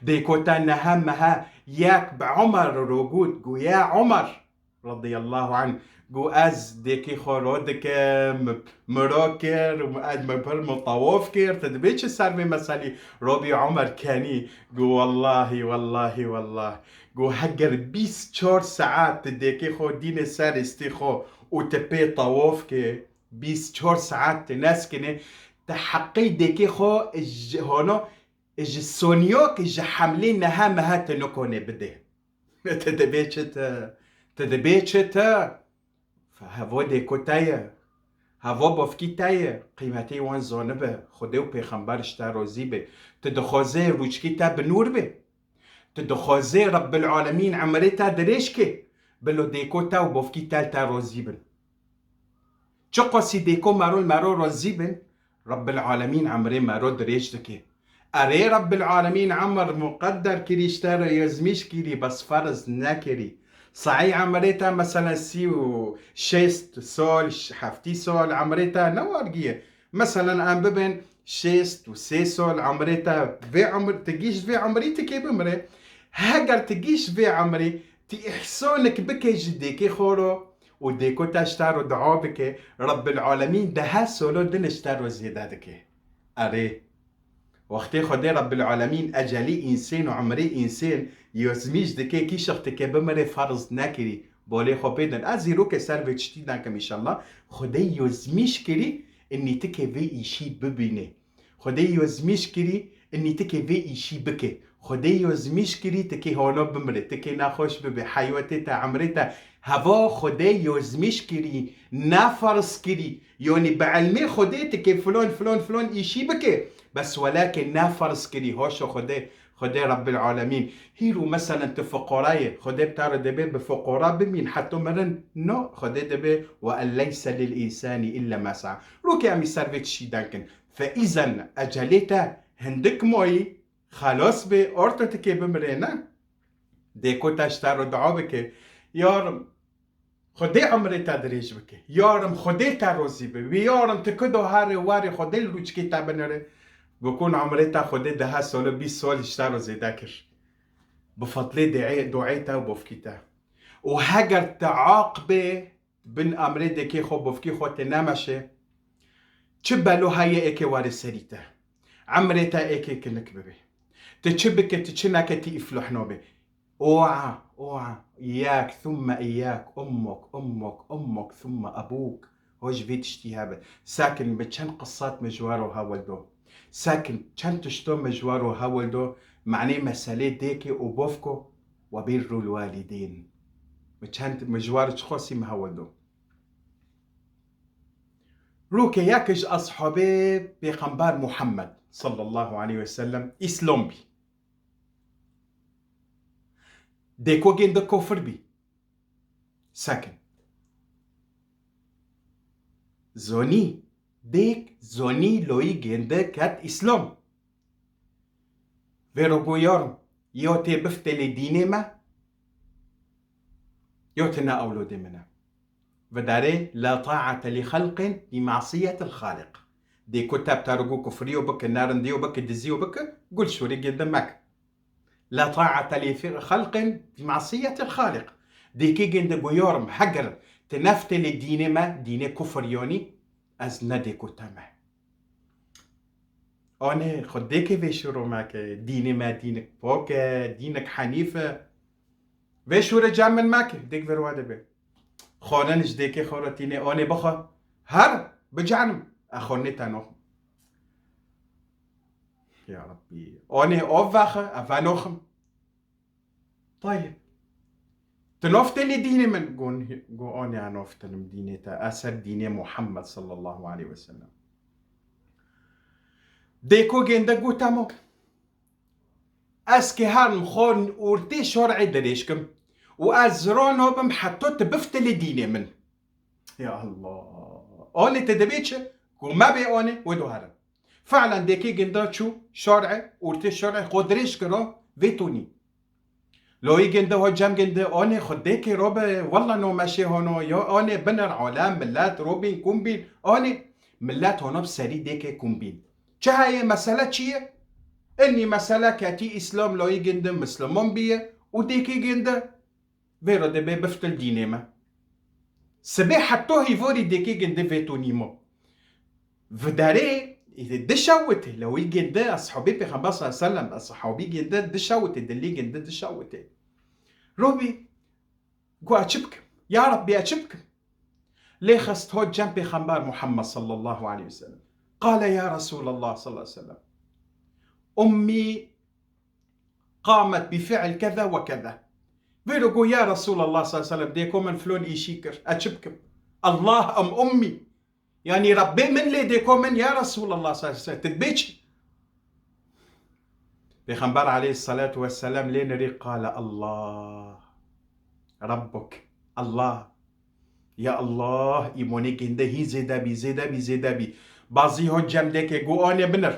Dêko te nehe mehe yek bi Omer ro got, got, ya Omer, radiyallahu anh, got, ez dêkê xwe ro dikim, mi ro kir, ez mi pir mi tawaf kir, tu dibê çi ser vê meselî? Robî Omer kenî, got, wellahî, wellahî, wellah. Got, heger bîst çar saet tu dêkê xwe dînê ser rêstî xwe û tu pê tawaf kê, bîst çar saet tu neskinê, tu heqî dêkê xwe ji hano, ji soniyok, ji hemlê nehe mehe tu nikonê bidê. Te dibê çi te? Te dibê çi te? Fe hevo dêko te ye. Hevo bofkî te ye. Qîmetê wan zanibe. Xwedê û pêxember ji te rozî be. Tu dixwazê rûçkî te bi nûr be. Tu dixwazê Rebbil Alemîn emrê te dirêj ke. Bilo dêko te û bofkî te li te rozî bin. Çiqasî dêko mero li mero razî bin, Rabbil Alemîn emrê mero dirêj dike. Erê Rabbil Alemîn emr muqedder kirî, ji te re yozmîş kirî, bes ferz nekirî. Saî emrê te meselen sî û şêst sal, heftî sal emrê te ne wargiye. Meselen em bibin şêst û sê sal emrê te, vê emr, ti gîş vê emrî ti kê bimre. Heger ti gîş vê emrî, ti îhsanik bike ji dêkê xwe ro, û dêko te ji te re dua bike, Rabbil Alemîn dehe solo din ji te re zêde dike. Erê, wextê Xwedê Rabbil Alemîn ecelî însên û emrê însên yozmîş dike, kîşex dike bimire ferz nekirî, bolê xwe pê din. Ez îro ke ser vê tiştî nakim înşallah. Xwedê yozmîş kirî, inî ti ke vê îşî bibîne. Xwedê yozmîş kirî, inî ti kê vê îşî bike. Xwedê yozmîş kirî, ti kê hano bimire, ti kê nexweş bibe, heyatê te, emrê te. Heva Xwedê yozmîş kirî, ne ferz kirî. Yanî bi ilmê Xwedê ti kê filon, filon, filon îşî bike. Bes welakê ne ferz kirî, haşa Xwedê, Xwedê Rebbil Alemîn. Hîro meselen tu fuqara yê, Xwedê bi te re dibê bi fuqara bimîn, heta mirin. No, Xwedê dibê, "Ve en leyse lil însani illa ma sa'a." Rokê em ê ser vê tiştî denkin. Fe îzen ecelê te hindik mayî, xelas bê, orta tikê bimirê ne. Dêko te ji te re dua bike. Yarim, Xwedê emrê te dirêj bike. Yarim, Xwedê te rozî be. Wî yarim, ti kudo herê warê Xwedê li rûçkê te binire. Bikun emrê te Xwedê dehe solo, bîst sol ji te re zêde kir. Bi fedlê duê, duê te û bofkî te. Û heger te aqibê bin emrê dêkê xwe, bofkî xwe tê nemeşe, çi belo heye êkê were serî te. Emrê te êkê kinik bibe. Tu çi bike, tu çi neke, tu îfloh nabe. Oa, oa, îyâk, thumme îyâk, ummuk, ummuk, ummuk, thumme ebûk. Ho ji vê tiştî hebe. Sakin, min çend qisat min ji we re hewl do. Sakin, çend tişto min ji we re hewl do. Manê meselê dêkê û bofko. Ve birrul walidîn. Min çend, min ji we re çiqasî min hewl do. Rûke yek ji eshabê Pêxember Muhammed sallallahu aleyhi ve sellem Îslam bî. Dêko gênde kofir bî. Sakin. Zonî. Dêk zonî loyî gênde ket Îslam. Vê ro go yarim, yo tê biftelê dînê me, yo tine ewlodê min e. Vidarê, la taate li xelqin bi masiyetil xaliq. Dêko te bi te re go kufriyo bike, nerindiyo bike, diziyo bike, gul şorê gênde meke. La taate li fi-, xelqin bi masiyetil xaliq. Dêkê gênde go yarim, heger ti neftelê dînê me, dînê kufir yanî, ez ne dêko te me. Anê, xwe dêkê vê şûro meke. Dînê me dînek pok e, dînek henîf e. Vê şûre cem min meke, dêk vê rwa de be. Xwarin ji dêkê xwe re tînê, anê bixwe. Her bicanim, e xwarinê te noxim. Ya Rabbî, anê av vexe, e venoxim. Tayib. Tu naftelî dînê min? Gon, go anê, e naftilim dînê te, e ser dînê Muhammed sallallahu aleyhi ve sellem. Dêko gênde go, tamam. Ez kê herim xwe ortê şer'ê dirêj kim û ez zira nabim heta tu biftilî dînê min. Ya Allah. Anê te dibê çi? Ku me bê anê, wê do herin. Fe'len dêkê gênde çû şer'ê, ortê şer'ê xwe dirêj kira, vê tonî. Loyî gênde ho cem gênde, anê xwe dêkê robe, walla no meşê hono, ya anê binir alem, millet, robîn, kumbîn, anê millet hono bi serî dêkê kumbîn. Çi heye, mesele çi ye? Enî mesele ketî Îslam, loyî gênde Misliman bîye û dêkê gênde vê re dibê biftil dînê me. Sibê heta hîvorî dêkê gênde vê tonî ma. Vidarê dişewitê, lewî gênde eshabî Pêxember sallallahu aleyhi ve sellem, eshabî gênde dişewitê, dilî gênde dişewitê. Robî, got, ez çi bikim? Ya Rabbî, ez çi bikim? Lê xist hot cem Pêxember Muhammed sallallahu aleyhi ve sellem. Qale ya Resulallah sallallahu aleyhi ve sellem. Ummî qamet bi fi'l keza ve keza. Vêro got, ya Resulallah sallallahu aleyhi ve sellem, dêko min filon îşî kir. Ez çi bikim? Allah em ummî. Yanî Rabbê min lê dêko min, ya Resulallah sallallahu aleyhi ve sellem, tu dibê çi? Pêxember aleyhissalatu vesselam lê nerî qale Allah. Rabbuk. Allah. Ya Allah, îmonê gênde hî zêde bî, zêde bî, zêde bî. Bazî ho cem dêkê got, anê binir.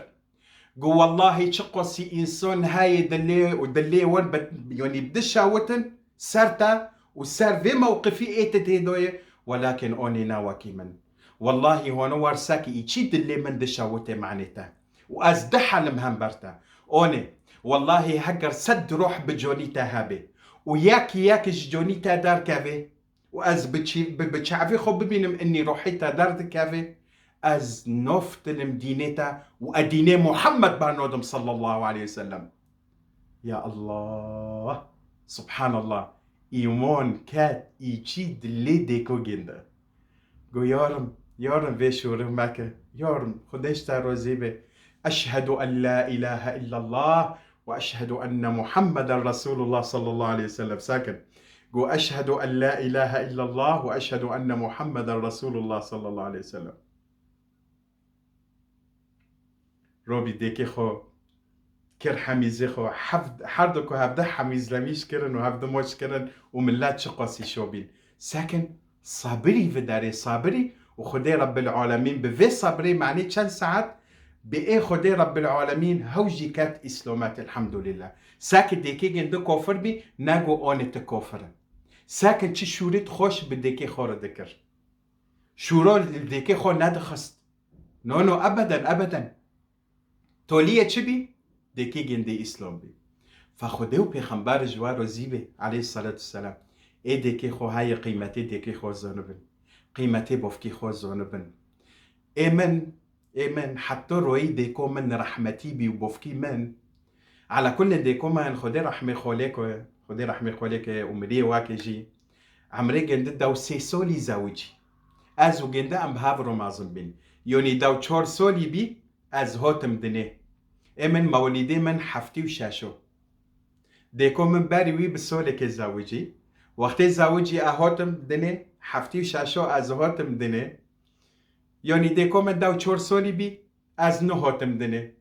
Got, wellahî çi qasî însan heye dilê û dilê wan bi, yanî dişewitin ser te û ser vê mewqifî ê te tê doyê, welakin onê ne wekî min. Wellahî hona war sekî îçî dilê min dişewitê manê te. Û ez dihelim hember te. Onê, wellahî heger sed ruh bi conî te hebê û yek yek ji conî te derkevê, û ez bi çî-, bi, bi çavê xwe bibînim inî ruhê te derdikeve, ez naftilim dînê te û e dînê Muhammed bernodim sallallahu aleyhi ve sellem. Ya Allah, subhanallah, îmon ket îçî dilê dêko gênde. Go yarim, yarim vê şûrê meke, yarim, Xwedê ji te rozî be. Eşhedû en la ilahe illallah ve eşhedû enne Muhammeden Resulullah sallallahu aleyhi ve sellem. Sakin. Go, eşhedû en la ilahe illallah ve eşhedû enne Muhammeden Resulullah sallallahu aleyhi ve sellem. Robî dêkê xwe kir hemîzê xwe. Hevd-, her du ku hevde hemîzlemîş kirin û hevde moç kirin û millet çi qasî şobîn. Sekin, sabirî vidarê, sabirî û Xwedê Rebbil Alemîn bi vê sabrê, manê çend saet bi ê Xwedê Rebbil Alemîn hew jî ket Îslamet, elhamdulillah. Seki dêkê gênde kofir bî, nego onê ti kofir in. Sekin çi şûrî xweş bi dêkê xwe re dikir. Şûro li dêkê xwe nedixist. No, no, ebeden, ebeden. Toliyê çi bî? Dêkê gêndê Îslam bî. Fe Xwedê û Pêxember ji we rozî bê, aleyhissalatu vesselam. Ê dêkê xwe heye qîmetê dêkê xwe zanibin. Qîmetê bofkî xwe zanibin. Ê min, ê min, heta royî dêko min rehmetî bî û bofkî min. Ala kullin dêko min Xwedê rehmê xwe lê ke, Xwedê rehmê xwe lê ke û miriyê wake jî. Emrê gênde dew sê solî zewicî. Ez û gênde em bi hev re mezin bîn. Yonî dew çar solî bî, ez hatim dinê. Ê min mewlîdê min heftî û şeş o. Dêko min berî wî bi solekê zewicî. Wextê zewicî e hatim dinê, heftî û şeş o ez hatim dinê. Yonî dêko min dew çar solî bî, ez nihatim dinê.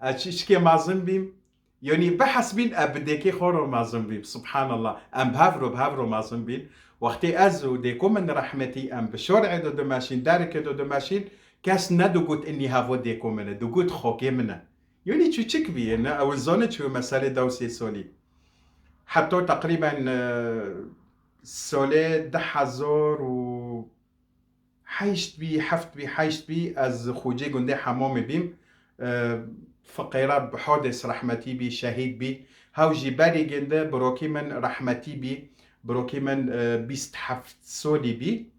Ez çi-, çikê mezin bîm. Yonî bihesbîn, e bi dêkê xwe re mezin bîm. Subhanallah. Em bi hev re, bi hev re mezin bîn. Wextê ez û dêko min rehmetî em bi şorê de dimeşîn, derekê de dimeşîn, kes nedigot inî hevo dêko min e, digot xokê min e. Yonî çûçik bî, ne, ew zane çû meselê dew sê solî. Heta teqrîben, e, solê du hezar û heşt bî, heft bî, heşt bî, ez xocê gundê Hemamê bîm. E, Fiqêra Bihadês rehmetî bî, şehîd bî. Hew jî berî gênde birokî min rehmetî bî. Birokî min, e, bîst heft solî bî.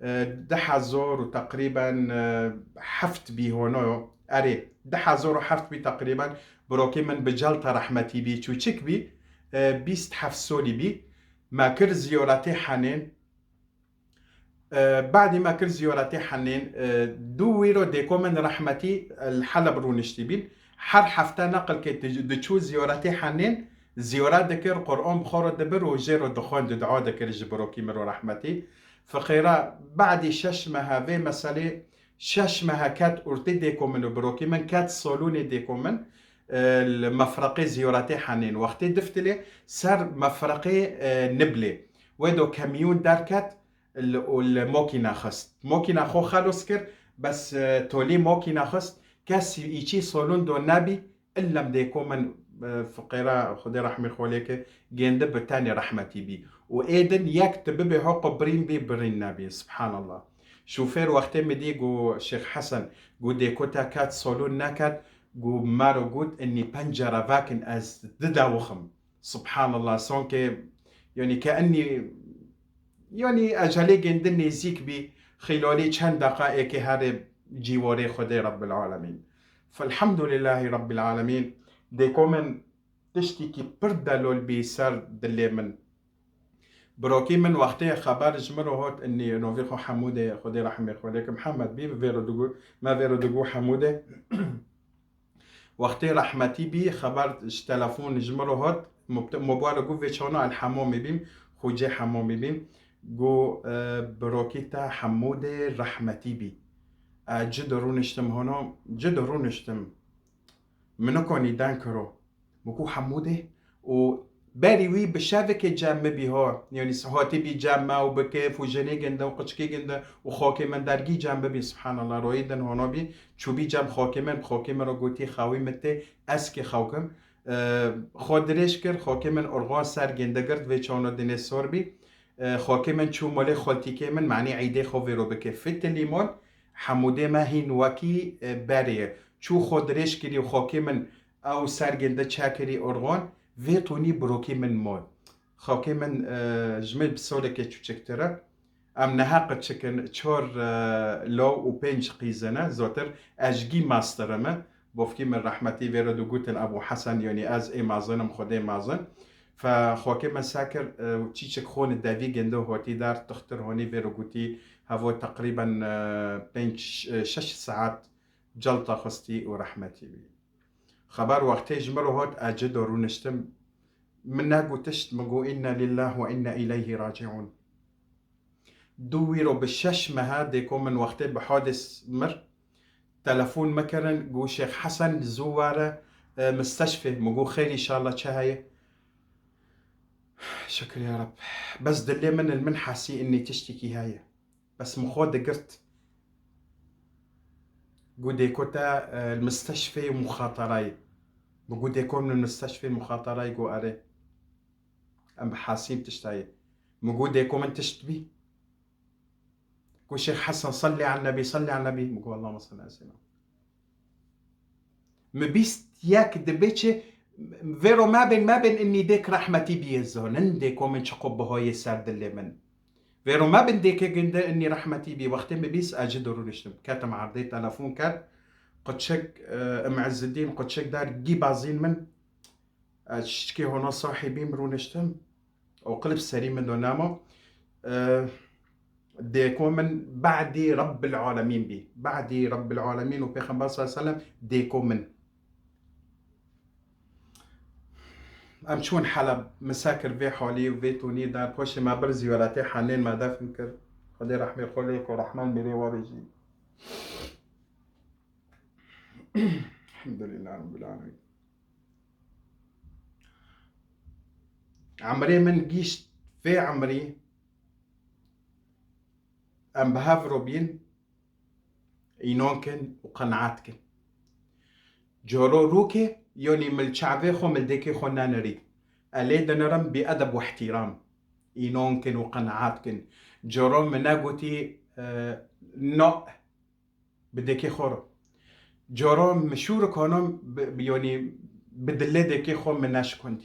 E, du hezar û teqrîben, e, heft bî hono. Erê, du hezar û heft bî teqrîben. Birokî min bi celta rehmetî bî, çûçik bî. E, bîst heft solî bî. Me kir ziyaretê henên. E, badî me kir ziyaretê Henên, e, dû wîro dêko min rehmetî, e, li Heleb rûniştî bîn. Her hefte neqilkê di-, diçû ziyaretê Henên, ziyaret dikir, Quran bi xwe re dibir û jê re dixwend û dua dikir ji birokî min re rehmetî. Fiqêra badî şeş meha vê meselê, şeş meha ket ortê dêko min û birokî min ket salonê dêko min, e, li mefreqê ziyaretê Henên. Wextê diftilê ser mefreqê, e, Niblê. Wê do kemiyûn derket, li, û li mokîna xist. Mokîna xwe xelos kir, bes, e, tolî mokîna xist, kes îçî solûn do nebî, illem dêko min, e, fiqêra Xwedê rehmê xwe lê ke, gêndi bi tenê rehmetî bî. Û ê din yek tu bibê ho qu birîn bî, birîn nebî. Subhanallah. Şofêr wextê min dî gu Şêx Hesen, gu dêko te ket solûn neket, gu mero got, innî pencere vekin ez didewixim. Subhanallah, sonkê, yanî ke innî, yanî ecelê gêndi nêzîk bî, xîlalî çend deqa êkê herê cîwarê Xwedê Rabbil Alemîn. Felhamdulillahî Rabbil Alemîn. Dêko min tiştîkî pir delol bî ser dilê min. Birokî min wextê xeber ji min re hot, innî novî xwe Hemûdê, Xwedê rehmê xwe lê ke Mihemed bî, vê re digot, me vê re digot Hemûdê. Wextê rehmetî bî, xeber ji telefon ji min re hot, mobte-, mobile got vê çona el hemomê bîm, xucê hemomê bîm. Got, e, birokî te Hemûdê rehmetî bî. E, ci de rûniştim hono, ci de rûniştim. Min nikonî den kiro. Min got Hemûdê û berî wî bi şevikê cem min bî ho. Yanî hatî bî cem me û bi kêf û jinê ginde û qiçkî ginde û xakê min dergî cem bibî. Subhanallah, royî din hono bî. Çûbî cem xakê min, xakê min re gotî xewî min tê, ez kê xew kim. E, xwe dirêj kir, xakê min orxan ser ginde girt, vê çawno dinê sor bî. E, xakê min çû molê xoltîkê min, manî îdê xwe vêro bike. Fitilî mol, Hemûdê me hîn wekî, e, berê ye. Çû xwe dirêj kirî û xakê min ew ser ginde çekirî orxan, vê tonî birokî min mol. Xakê min, e, ji min bi solekê çûçiktir e. Em niha qiçik in, çor, e, law û pênc qîz in e, zotir ez ji gî mastir im e. Bofkî min rehmetî vê re digotin Ebû Hesen, yanî ez ê mezin im, Xwedê mezin. Fe xwakê min sekir, e, çîçik xwûn devî gindi hotî der, tixtir honî vê re gotî, hevo teqrîben, e, pênc, e, şeş saet celta xistî û rehmetî bî. Xeber wextê ji min re hot, ez ci de rûniştim. Min negot tişt, min got, "Inna lillah ve inna ileyhi raciun." Du wîro bi şeş meha dêko min wextê bi hadis mir, telefon me kirin, got, "Şêx Hesen, zû were, e, misteşfê." Min got, "Xêr, înşallah, çi heye?" Şikir ya Reb. Bes dilê min, li min hesî innî tiştekî heye. Bes min xwe digirt. Got, "Dêko te, e, li misteşfê muxaterayê." Min got, "Dêko min li misteşfê muxaterayê?" Got, "Erê." Em bi hesîn tiştayê. Min got, "Dêko min tişt bî?" Got, "Şêx Hesen, salli al nebî, salli al nebî." Min got, "Allahümme salli ala seyyidina." Mi bîst yek dibe çi, vêro me bên, me bên, innî dêk rehmetî bîye, zonin dêko min çiqo bihayê ser dilê min. Vêro me bin dêkê ginde, innî rehmetî bî. Wextê mi bîst, ez ci de rûniştim. Ketim erdê, telefon kir. Quçik, e, Im Izzeddîn, quçik der, gî bazîn min. Ez çiçikê hona sahîbîm rûniştim. Û qilib serî min do nema. E, dêko min badî Rabbil Alemîn bî. Badî Rabbil Alemîn û Pêxember sallallahu aleyhi ve sellem dêko min. Em çûn Heleb, min sekir vê halî û vê tonî der, paşê me bir ziyaretê Henên me defn kir. Xwedê rehmê xwe lê ke, Rehman mêrê wa bêjî. Elhamdülillah Rabbil Alemin. Emrê min gîşt vê emrî, em bi hev re bîn, înan kin û qenaet kin. Coro rûkê, yonî mil çavê xwe, mil dêkê xwe nenirî. Elê dinirim bi edeb û ihtiram. Înan kin û qenaet kin. Coro min negotî, e, no, bi dêkê xwe re. Coro min şûrik hono bi, bi, yonî bi dilê dêkê xwe min neşikundî.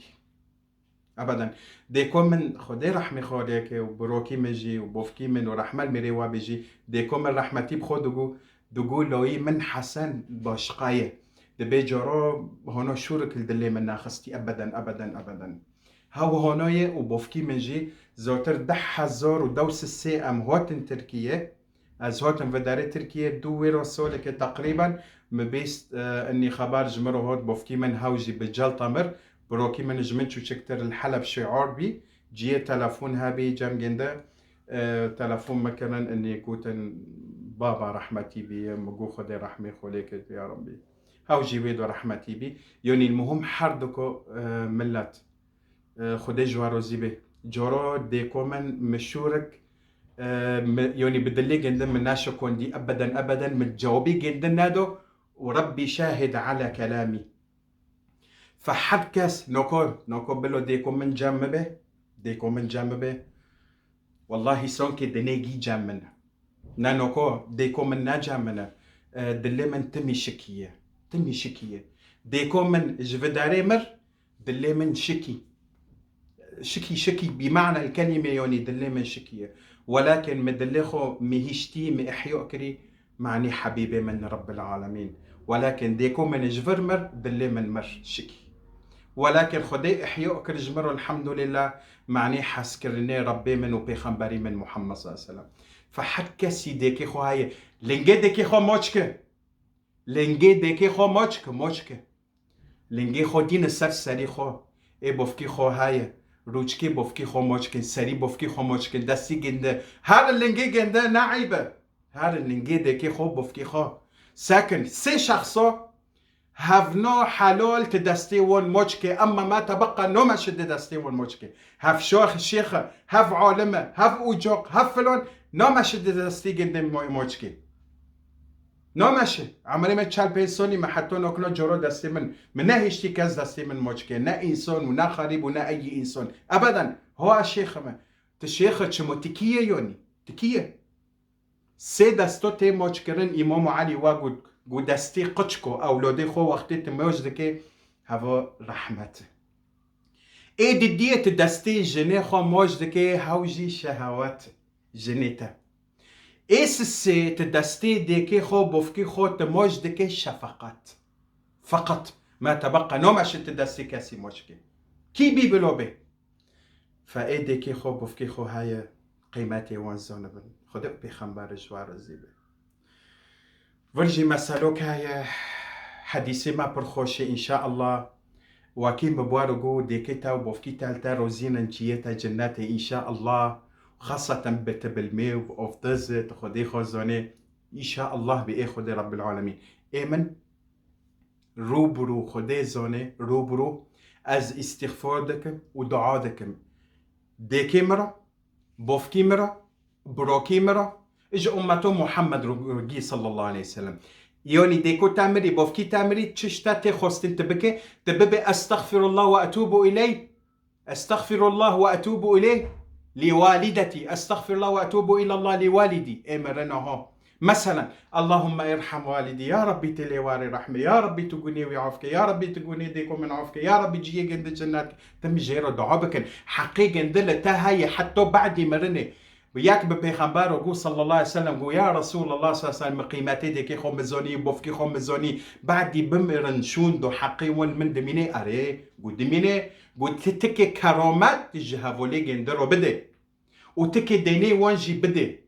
Ebeden. Dêko min Xwedê rehmê xwe lê ke û birokî min jî û bofkî min û rehmel mêrê wa bê jî, dêko min rehmetî bi xwe digo, digo loyî min Hesen başqa ye. Dibê coro hono şûrik li dilê min naxistî ebeden, ebeden, ebeden. Hew honoyê û bofkî min jî zotir deh hezar û dewsê sê em hatin Tirkiye. Ez hatim vê derê Tirkiye dû wêra soleke teqrîben min bîst, e, inî xeber ji min re hat, bofkî min hew jî bi celta mir, birokî min ji min çûçiktir li Heleb şiar bî, ciyê telefon hebî cem gênde, e, telefon min kirin inî gotin baba rehmetî bî, min got Xwedê rehmê xwe lê kir ya Rebbî. Hew jî wê do rehmetî bî. Yonî muhim her du ku, e, millet, e, Xwedê ji we rozî bê. Coro dêko min mişûrik, e, mi, yonî bi dilê gindin min neşikondî ebeden ebeden min cewabî gindin nedo û Rebbî şahid ala kelamî. Fe her kes noko, noko bilo dêko min cem mi be, dêko min cem mi be. Wallahî sonkê dinê gî cem min. Ne noko, dêko min ne cem min e. E, dilê min timî şikî ye. Timî şikî ye. Dêko min ji vidarê mir, dilê min şikî. Şikî, şikî, bi manel kelîme yonî dilê min şikî ye. Welakin mi dilê xwe mi hiştî, mi ihya kirî, manî hebîbê min Rabbil Alemîn. Welakin dêko min ji vir mir, dilê min mir, şikî. Welakin Xwedê ihya kir ji mir, elhamdulillah, manî hezkirinê Rabbê min û Pêxemberî min Muhammed sallallahu aleyhi ve sellem. Fe her kesî dêkê xwe heye. Lingê dêkê xwe moç ke. Lingê dêkê xwe moç ke, moç ke. Lingê xwe dîne ser serî xwe. Ê bofkî xwe heye. Rûçkê bofkî xwe moç kin, serî bofkî xwe moç kin, destî ginde. Her lingê ginde ne eyb e. Her lingê dêkê xwe bofkî xwe. Sekin, sê şexso hevno helal ti destê wan moç ke, emma ma tebeqa nome şi di destê wan moç ke. Hev şox, şêxe, hev alime, hev ucoq, hev filon, nome şi di destê ginde mo-, moç ke. Name şi. Emirê me çel pênc sonî me heta nokna coro destê min. Min nehiştî kes destê min moç ke. Ne însan û ne xerîb û ne eyî însan. Ebeden. Hoa şêxe me. Ti şêxe çimo ti kî ye yonî? Ti kî ye? Sê desto tê moç kirin Îmam Elî wa got, got destê qiçko ewlodê xwe wextê ti moç dike heva rehmet. Ê didiyê ti destê jinê xwe moç dike hew jî şehewet jinê te. Ê sisê ti destê dêkê xwe, bofkî xwe ti moç dike şefeqet. Feqet me tebeqa nome şi ti destê kesî moç ke. Kî bî bilo bê. Fe ê dêkê xwe, bofkê xwe heye qîmetê wan zanibin. Xwedê û pêxember ji wan razî be. Vir jî meselok heye, hedîsê me pir xweş e, înşaallah. Wekî min bi war û got, dêkê te û bofkî te li te rozînin, ciyê te cinnetê, înşaallah. Xaseten bi ti bilmê û bi ofdiz, tu Xwedê xwe zanê. Înşaallah bi ê Xwedê Rebbil Alemîn. Ê min rû bi rû Xwedê zanê, rû bi rû ez îstîxfor dikim û dua dikim. Dêkê min re, bofkî min re, birokî min re, ji ummeto Muhammed re gî sallallahu aleyhi ve sellem. Yonî dêko te mirî, bofkî te mirî, çi ji te tê xwestin tu bike, tu bibê estexfirullah ve etûbu ileyh, estexfirullah ve etûbu ileyh, li walidetî, estexfirullah ve etûbu ilallah li walidî, ê min re niha. Meselen, Allahümme irham walidî, ya Rabbî tu lê warê rehmê, ya Rabbî tu gunê wî af ke, ya Rabbî tu gunê dêko min af ke, ya Rabbî ciyê gindi cennet ke. Tim jê re dua bikin. Heqê gindi li te heye, heta badî mirinê. Bi yek bi Pêxember re got sallallahu aleyhi ve sellem, got, ya Resulallah sallallahu aleyhi ve sellem, min qîmetê dêkê xwe mizanî, bofkî xwe mizanî, badî bimirin şûn do heqê wan min dimînê? Erê, got dimînê, got ti tikê keramet ji hevalê gindi re bide. Û tikê deynê wan jî bidê.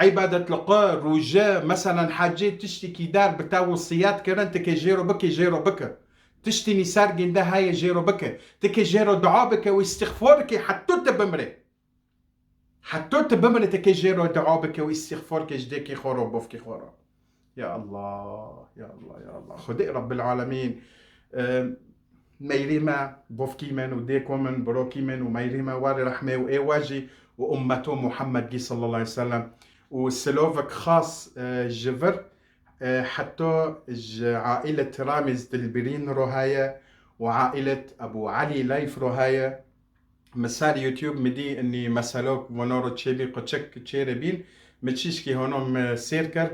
Îbadet li qe, rûje, meselen hecê, tiştekî der bi te wesiyet kirin, tikê jê re bike, jê re bike. Tiştî nî ser ginde heye, jê re bike. Tikê jê re dua bike û îstîxfor ke heta tu bimrê. Heta tu bimrê tikê jê re dua bike û îstîxfor ke ji dêkê xwe re, bofkê xwe re. Ya Allah, ya Allah, ya Allah. Xwedê Rabbil Alemîn, e, meyrî me, bofkî min û dêko min, birokî min û meyrî me warê rehmê û ê we jî û ummeto Muhammed gî sallallahu aleyhi ve sellem. Û silovek xas, e, ji vir, e, heta ji aîlet Ramiz Dilbirîn re heye û aîlet Ebu Elî Leyf re heye. Mi ser YouTube mi dî inî meselok vano ro çêbî, quçik çêre bîn. Mi çîşkî hono mi sêr kir,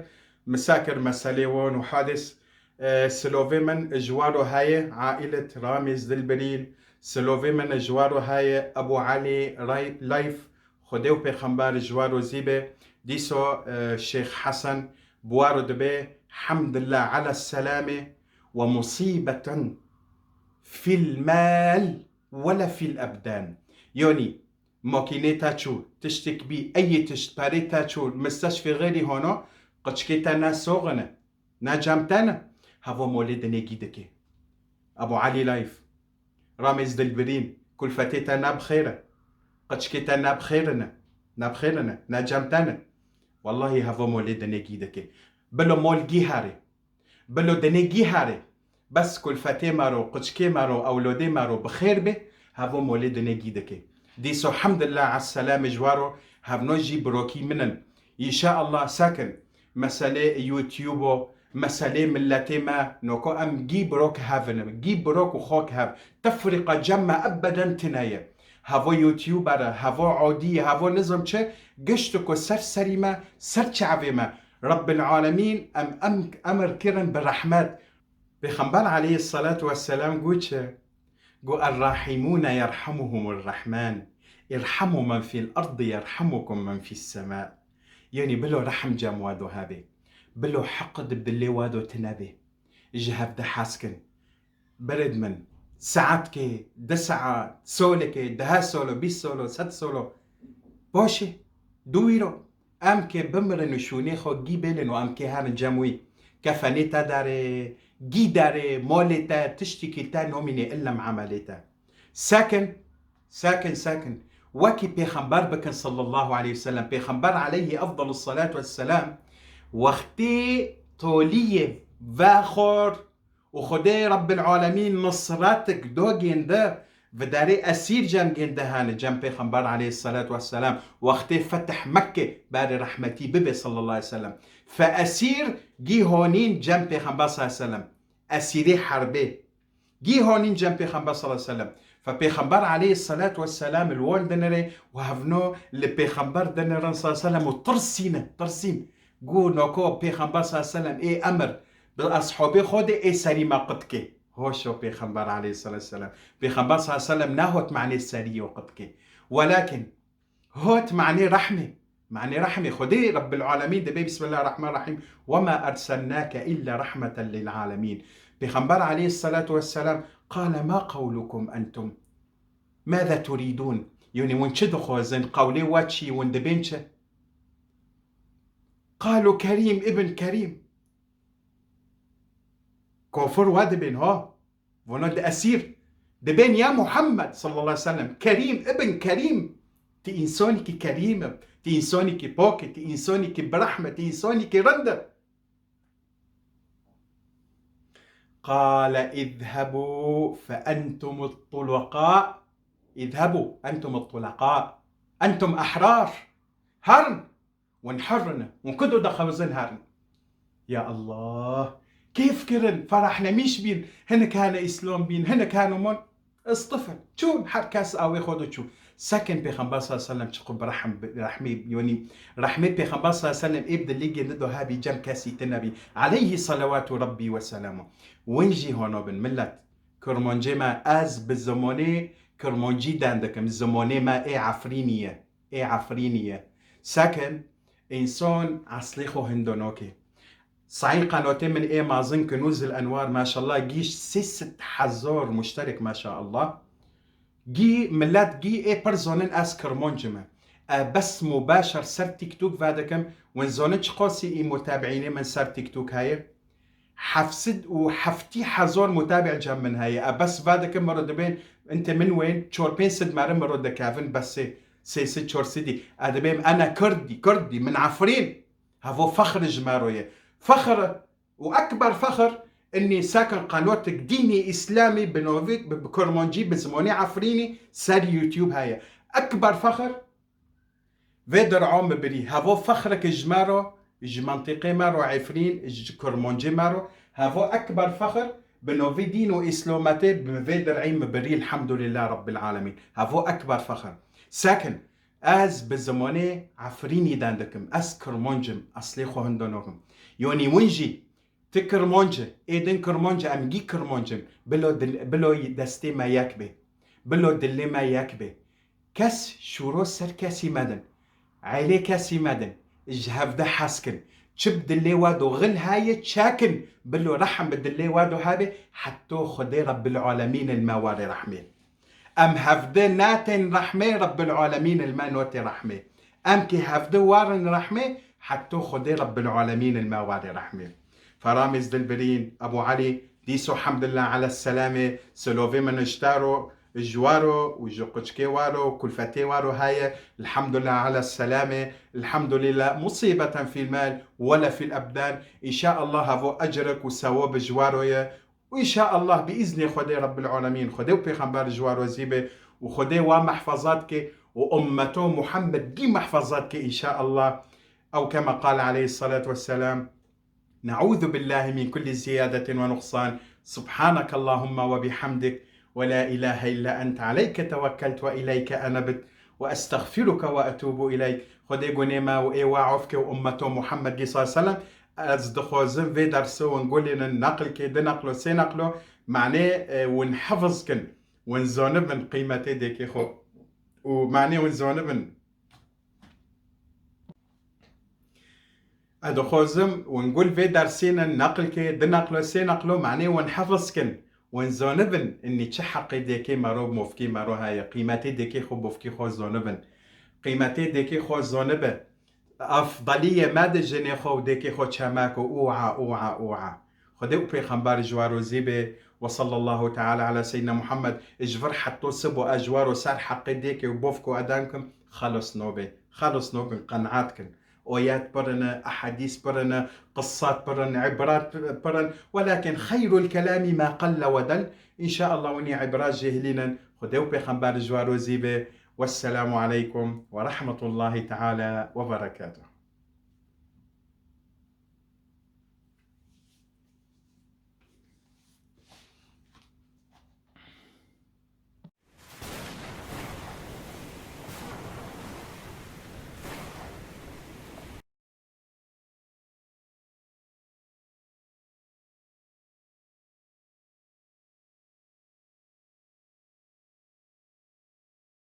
mi sa kir meselê wan û hadis. E, silovê min ji waro heye, aîlet Ramiz Dilbirîn. Silovê min ji waro heye, Ebu Elî Ray-, Layf. Xwedê û Pêxember ji waro zî be. Dîso, e, Şêx Hesen bi waro dibe, hemdillah ala selamê ve musîbeten fil mal. ولا في الأبدان. Yanî, makînê te çû, tiştek bî, eyê tişt, perê te çû, misteşfê xeyrî hana, qiçkê te ne soxin e, ne cem te ne, heva molê dinê gî dike. Ebu Elî Layf, Ramêz Dilbirîn, kulfetê te ne bi xêr e, qiçkê te ne bi xêr in e, ne bi xêr in e, ne cem te ne. Wellahî heva molê dinê gî dike. Bilo mol gî herê. Bilo dinê gî herê. Bes kulfetê me ro, qiçkê me ro, ewlodê me ro bi xêr bê, hevo molê dinê gî dike. Dîso hemdillah esselamê ji wa ro, hevno jî birokî min in. Înşaallah sekin. Meselê YouTube o, meselê milletê me, noko em gî birok hev in, gî birok û xok hev. Tefrîqa cem me ebeden tine ye. Hevo YouTuber e, hevo odî ye, hevo nizam çi, gişt ku ser serî me, ser çavê me. Rabbil Alemîn em, em emir kirin bi rehmet. Pêxember aleyhissalatu vesselam got çi? Got, "Er-rahimûne yerhamuhumur Rahman. İrhamu men fil ardı yerhamukum men fis sema." Yanî bilo rehm cem we do hebê. Bilo heqd bi dilê we do tine bê. Ji hevde hez kin. Birêd min, saetkê, di saet, solekê, dehe solo, bîst solo, sed solo. Baş e. Dû wî ro. Em kê bimirin û şûnê xwe gî bêlin û em kê herin cem wî. Kefenê te derê, gî derê, malê te, tiştekî te nomînê illem emelê te. Sekin, sekin, sekin. Wekî Pêxember bikin sallallahu aleyhi ve sellem. Pêxember aleyhi efdalu salatu vesselam wextê toliyê vexor û Xwedê Rabbil Alemîn nisretik do gêndi, vidarê esîr cem gêndi hene, cem Pêxember aleyhissalatu vesselam, wextê fetih Mekke, barê rehmetî bibe sallallahu aleyhi ve sellem. Fe esîr gî honîn cem Pêxember sallallahu aleyhi ve sellem. Esîrê herbê. Gî honîn cem Pêxember sallallahu aleyhi ve sellem. Fe Pêxember aleyhissalatu vesselam li wan dinirê û hevno li Pêxember dinirin sallallahu aleyhi ve sellem û tirsîne, tirsîn. Gu noko Pêxember sallallahu aleyhi ve sellem ê emir bi ashabê xwe de ê serî me qutke. Hoşo Pêxember aleyhissalatu vesselam. Pêxember sallallahu aleyhi ve sellem nehot manê serî yo qutke. Welakin hot manê rehmê. Manê rehmê. Xwedê Rabbil Alemîn dibê Bismillahirrahmanirrahîm. "Ve ma erselnake illa rahmeten lil alemîn." Pêxember aleyhissalatu vesselam qale ma qewlukum entum. Mâze turîdûn? Yanî hûn çi dixwazin? Qewlê we çi? Hûn dibên çi? Qalu Kerîm ibn Kerîm. Kafir we dibên ha. Vana di esîr. Dibên ya Muhammed sallallahu aleyhi ve sellem. Kerîm ibn Kerîm. Ti însanîkî kerîm e. Ti însanîkî pak e. Ti însanîkî bi rehm e. Ti însanîkî rind e. Qale izhebû fe entumut tulaqâ. Izhebû entumut tulaqâ. Entum ehrar. Herin. Wan herin. Wan kudo dixwazin herin. Ya Allah. Kêf kirin, ferahnemîş bîn. Hinek hene Îslam bîn, hinek hene mon. Istifin. Çûn, her kes awê xwe de çû. Sekin Pêxember sallallahu aleyhi ve sellem çiqu bi rehm, bi rehmî, yanî rehmê Pêxember sallallahu aleyhi ve sellem ê bi dilê gêndi do hebî cem kesî tine bî. Aleyhi salawatu Rabbi ve selamu. Win jî hono bin millet. Kirmancê me, ez bi zimanê Kirmancî den dikim. Zimanê me ê Efrînî ye. Ê Efrînî ye. Sekin, însan eslê xwe hindo noke. Sayî qenotê min ê mazin Kunûzil Enwar, maşallah, gî sê sed hezar muşterek, maşallah. Gî millet gî ê pir zonin ez Kirmanc me. E, bes mubaşer ser TikTok vedikim. Win zonin çiqasî î mutabiînê min ser TikTok heye? Heft sed û heftî hezar mutabiî cem min heye. E, bes vedikim miro dibên, inte min wên, çor pênc sed meri miro dikevin, bes sê, sê sed, çor sedî. E, dibêm ene Kurdî, Kurdî, min Efrîn. Hevo fexr ji me ro ye. Fexr û ekber fexr, inî sekin qenotik dînî îslamî bi novî, bi, bi kurmancî, bi zimanê Efrînî ser YouTube heye. Ekber fexr, vê dir'a mi birî. Hevo fexrek ji me ro, ji mentiqê me ro Efrîn, ji kurmancê me ro. Hevo ekber fexr, bi novî dîn û îslametê, bi vê dir'î mi birî, elhamdulillah Rabbil Alemîn. Hevo ekber fexr. Sekin, Ez bi zimanê Efrînî den dikim. Ez Kirmanc im, eslê xwe hindo nokim. Yanî win jî, ti Kirmanc e, ê din Kirmanc e, em gî Kirmanc in. Bilo dil-, bilo destê me yek bê. Bilo dilê me yek bê. Kes şûro ser kesî medin. Eylê kesî medin. Ji hevde hez kin. Çi bi dilê we do xil heye çekin. Bilo rehm bi dilê we do hebe. Hetto Xwedê Rebbil Alemîn li me were rehmê. Em hevdi natên rehmê, Rebbil Alemîn li me notê rehmê. Em kê hevdi warin rehmê, hetto Xwedê Rebbil Alemîn li me warê rehmê. Feramêz dilbirîn, Ebû Elî, dîso hemdulillah ala selamê, silovê min ji te ro, ji waro û ji quçkê waro û kulfetê waro heye, elhamdulillah ala selamê, elhamdulillah musîbeten fîl mal wele fîl ebdan. Înşaallah hevo ecrek û sewab ji waro ye. Û înşaallah bi îznê Xwedê Rebbil Alemîn, Xwedê û Pêxember ji wa rozî be û Xwedê wa mehfezat ke û ummeto Muhammed dî mehfezat ke înşaallah. Ew kema qal aleyhissalatu vesselam, نعوذ بالله من كل زيادة ونقصان، سبحانك اللهم وبحمدك، ولا إله إلا أنت، عليك توكلت وإليك أنبت، وأستغفرك وأتوب إليك. Xwedê gunê me û ê we af ke û ummeto Muhammed dî sallallahu aleyhi ve sellem. Ez dixwazim vê derso win gulînin neqlkê, di neqlo, sê neqlo, manê, e, win hefiz kin, win zonibin qîmetê dêkê xwe. Û manê win zonibin. Ez dixwazim win gul vê dersînin neqlkê, di neqlo, sê neqlo, manê win hefiz kin, win zonibin, innî çi heqê dêkê mero, mofkî mero heye, qîmetê dêkê xwe, mofkî xwe zonibin. Qîmetê dêkê xwe zonibe. Efdaliyê me di jinê xwe û dêkê xwe çemek û ûa, ûa, ûa. Xwedê û Pêxember ji we rozî bê. Ve sallallahu teala ala seyyidina Muhammed. Ji vir hetto sibo ez ji we ro ser heqê dêkê û bovko edan kim, xelos nobê. Xelos nobin, qenaet kin. Oyet pir in, ehadîs pir in, qisat pir in, îbrat pir in. Welakin xeyrul kelami ma qelle ve del. Înşaallah winî îbrat jê hilînin. Xwedê û Pêxember ji we rozî bê. Wesselamu aleykum ve rahmetullahi teala ve berekatuh.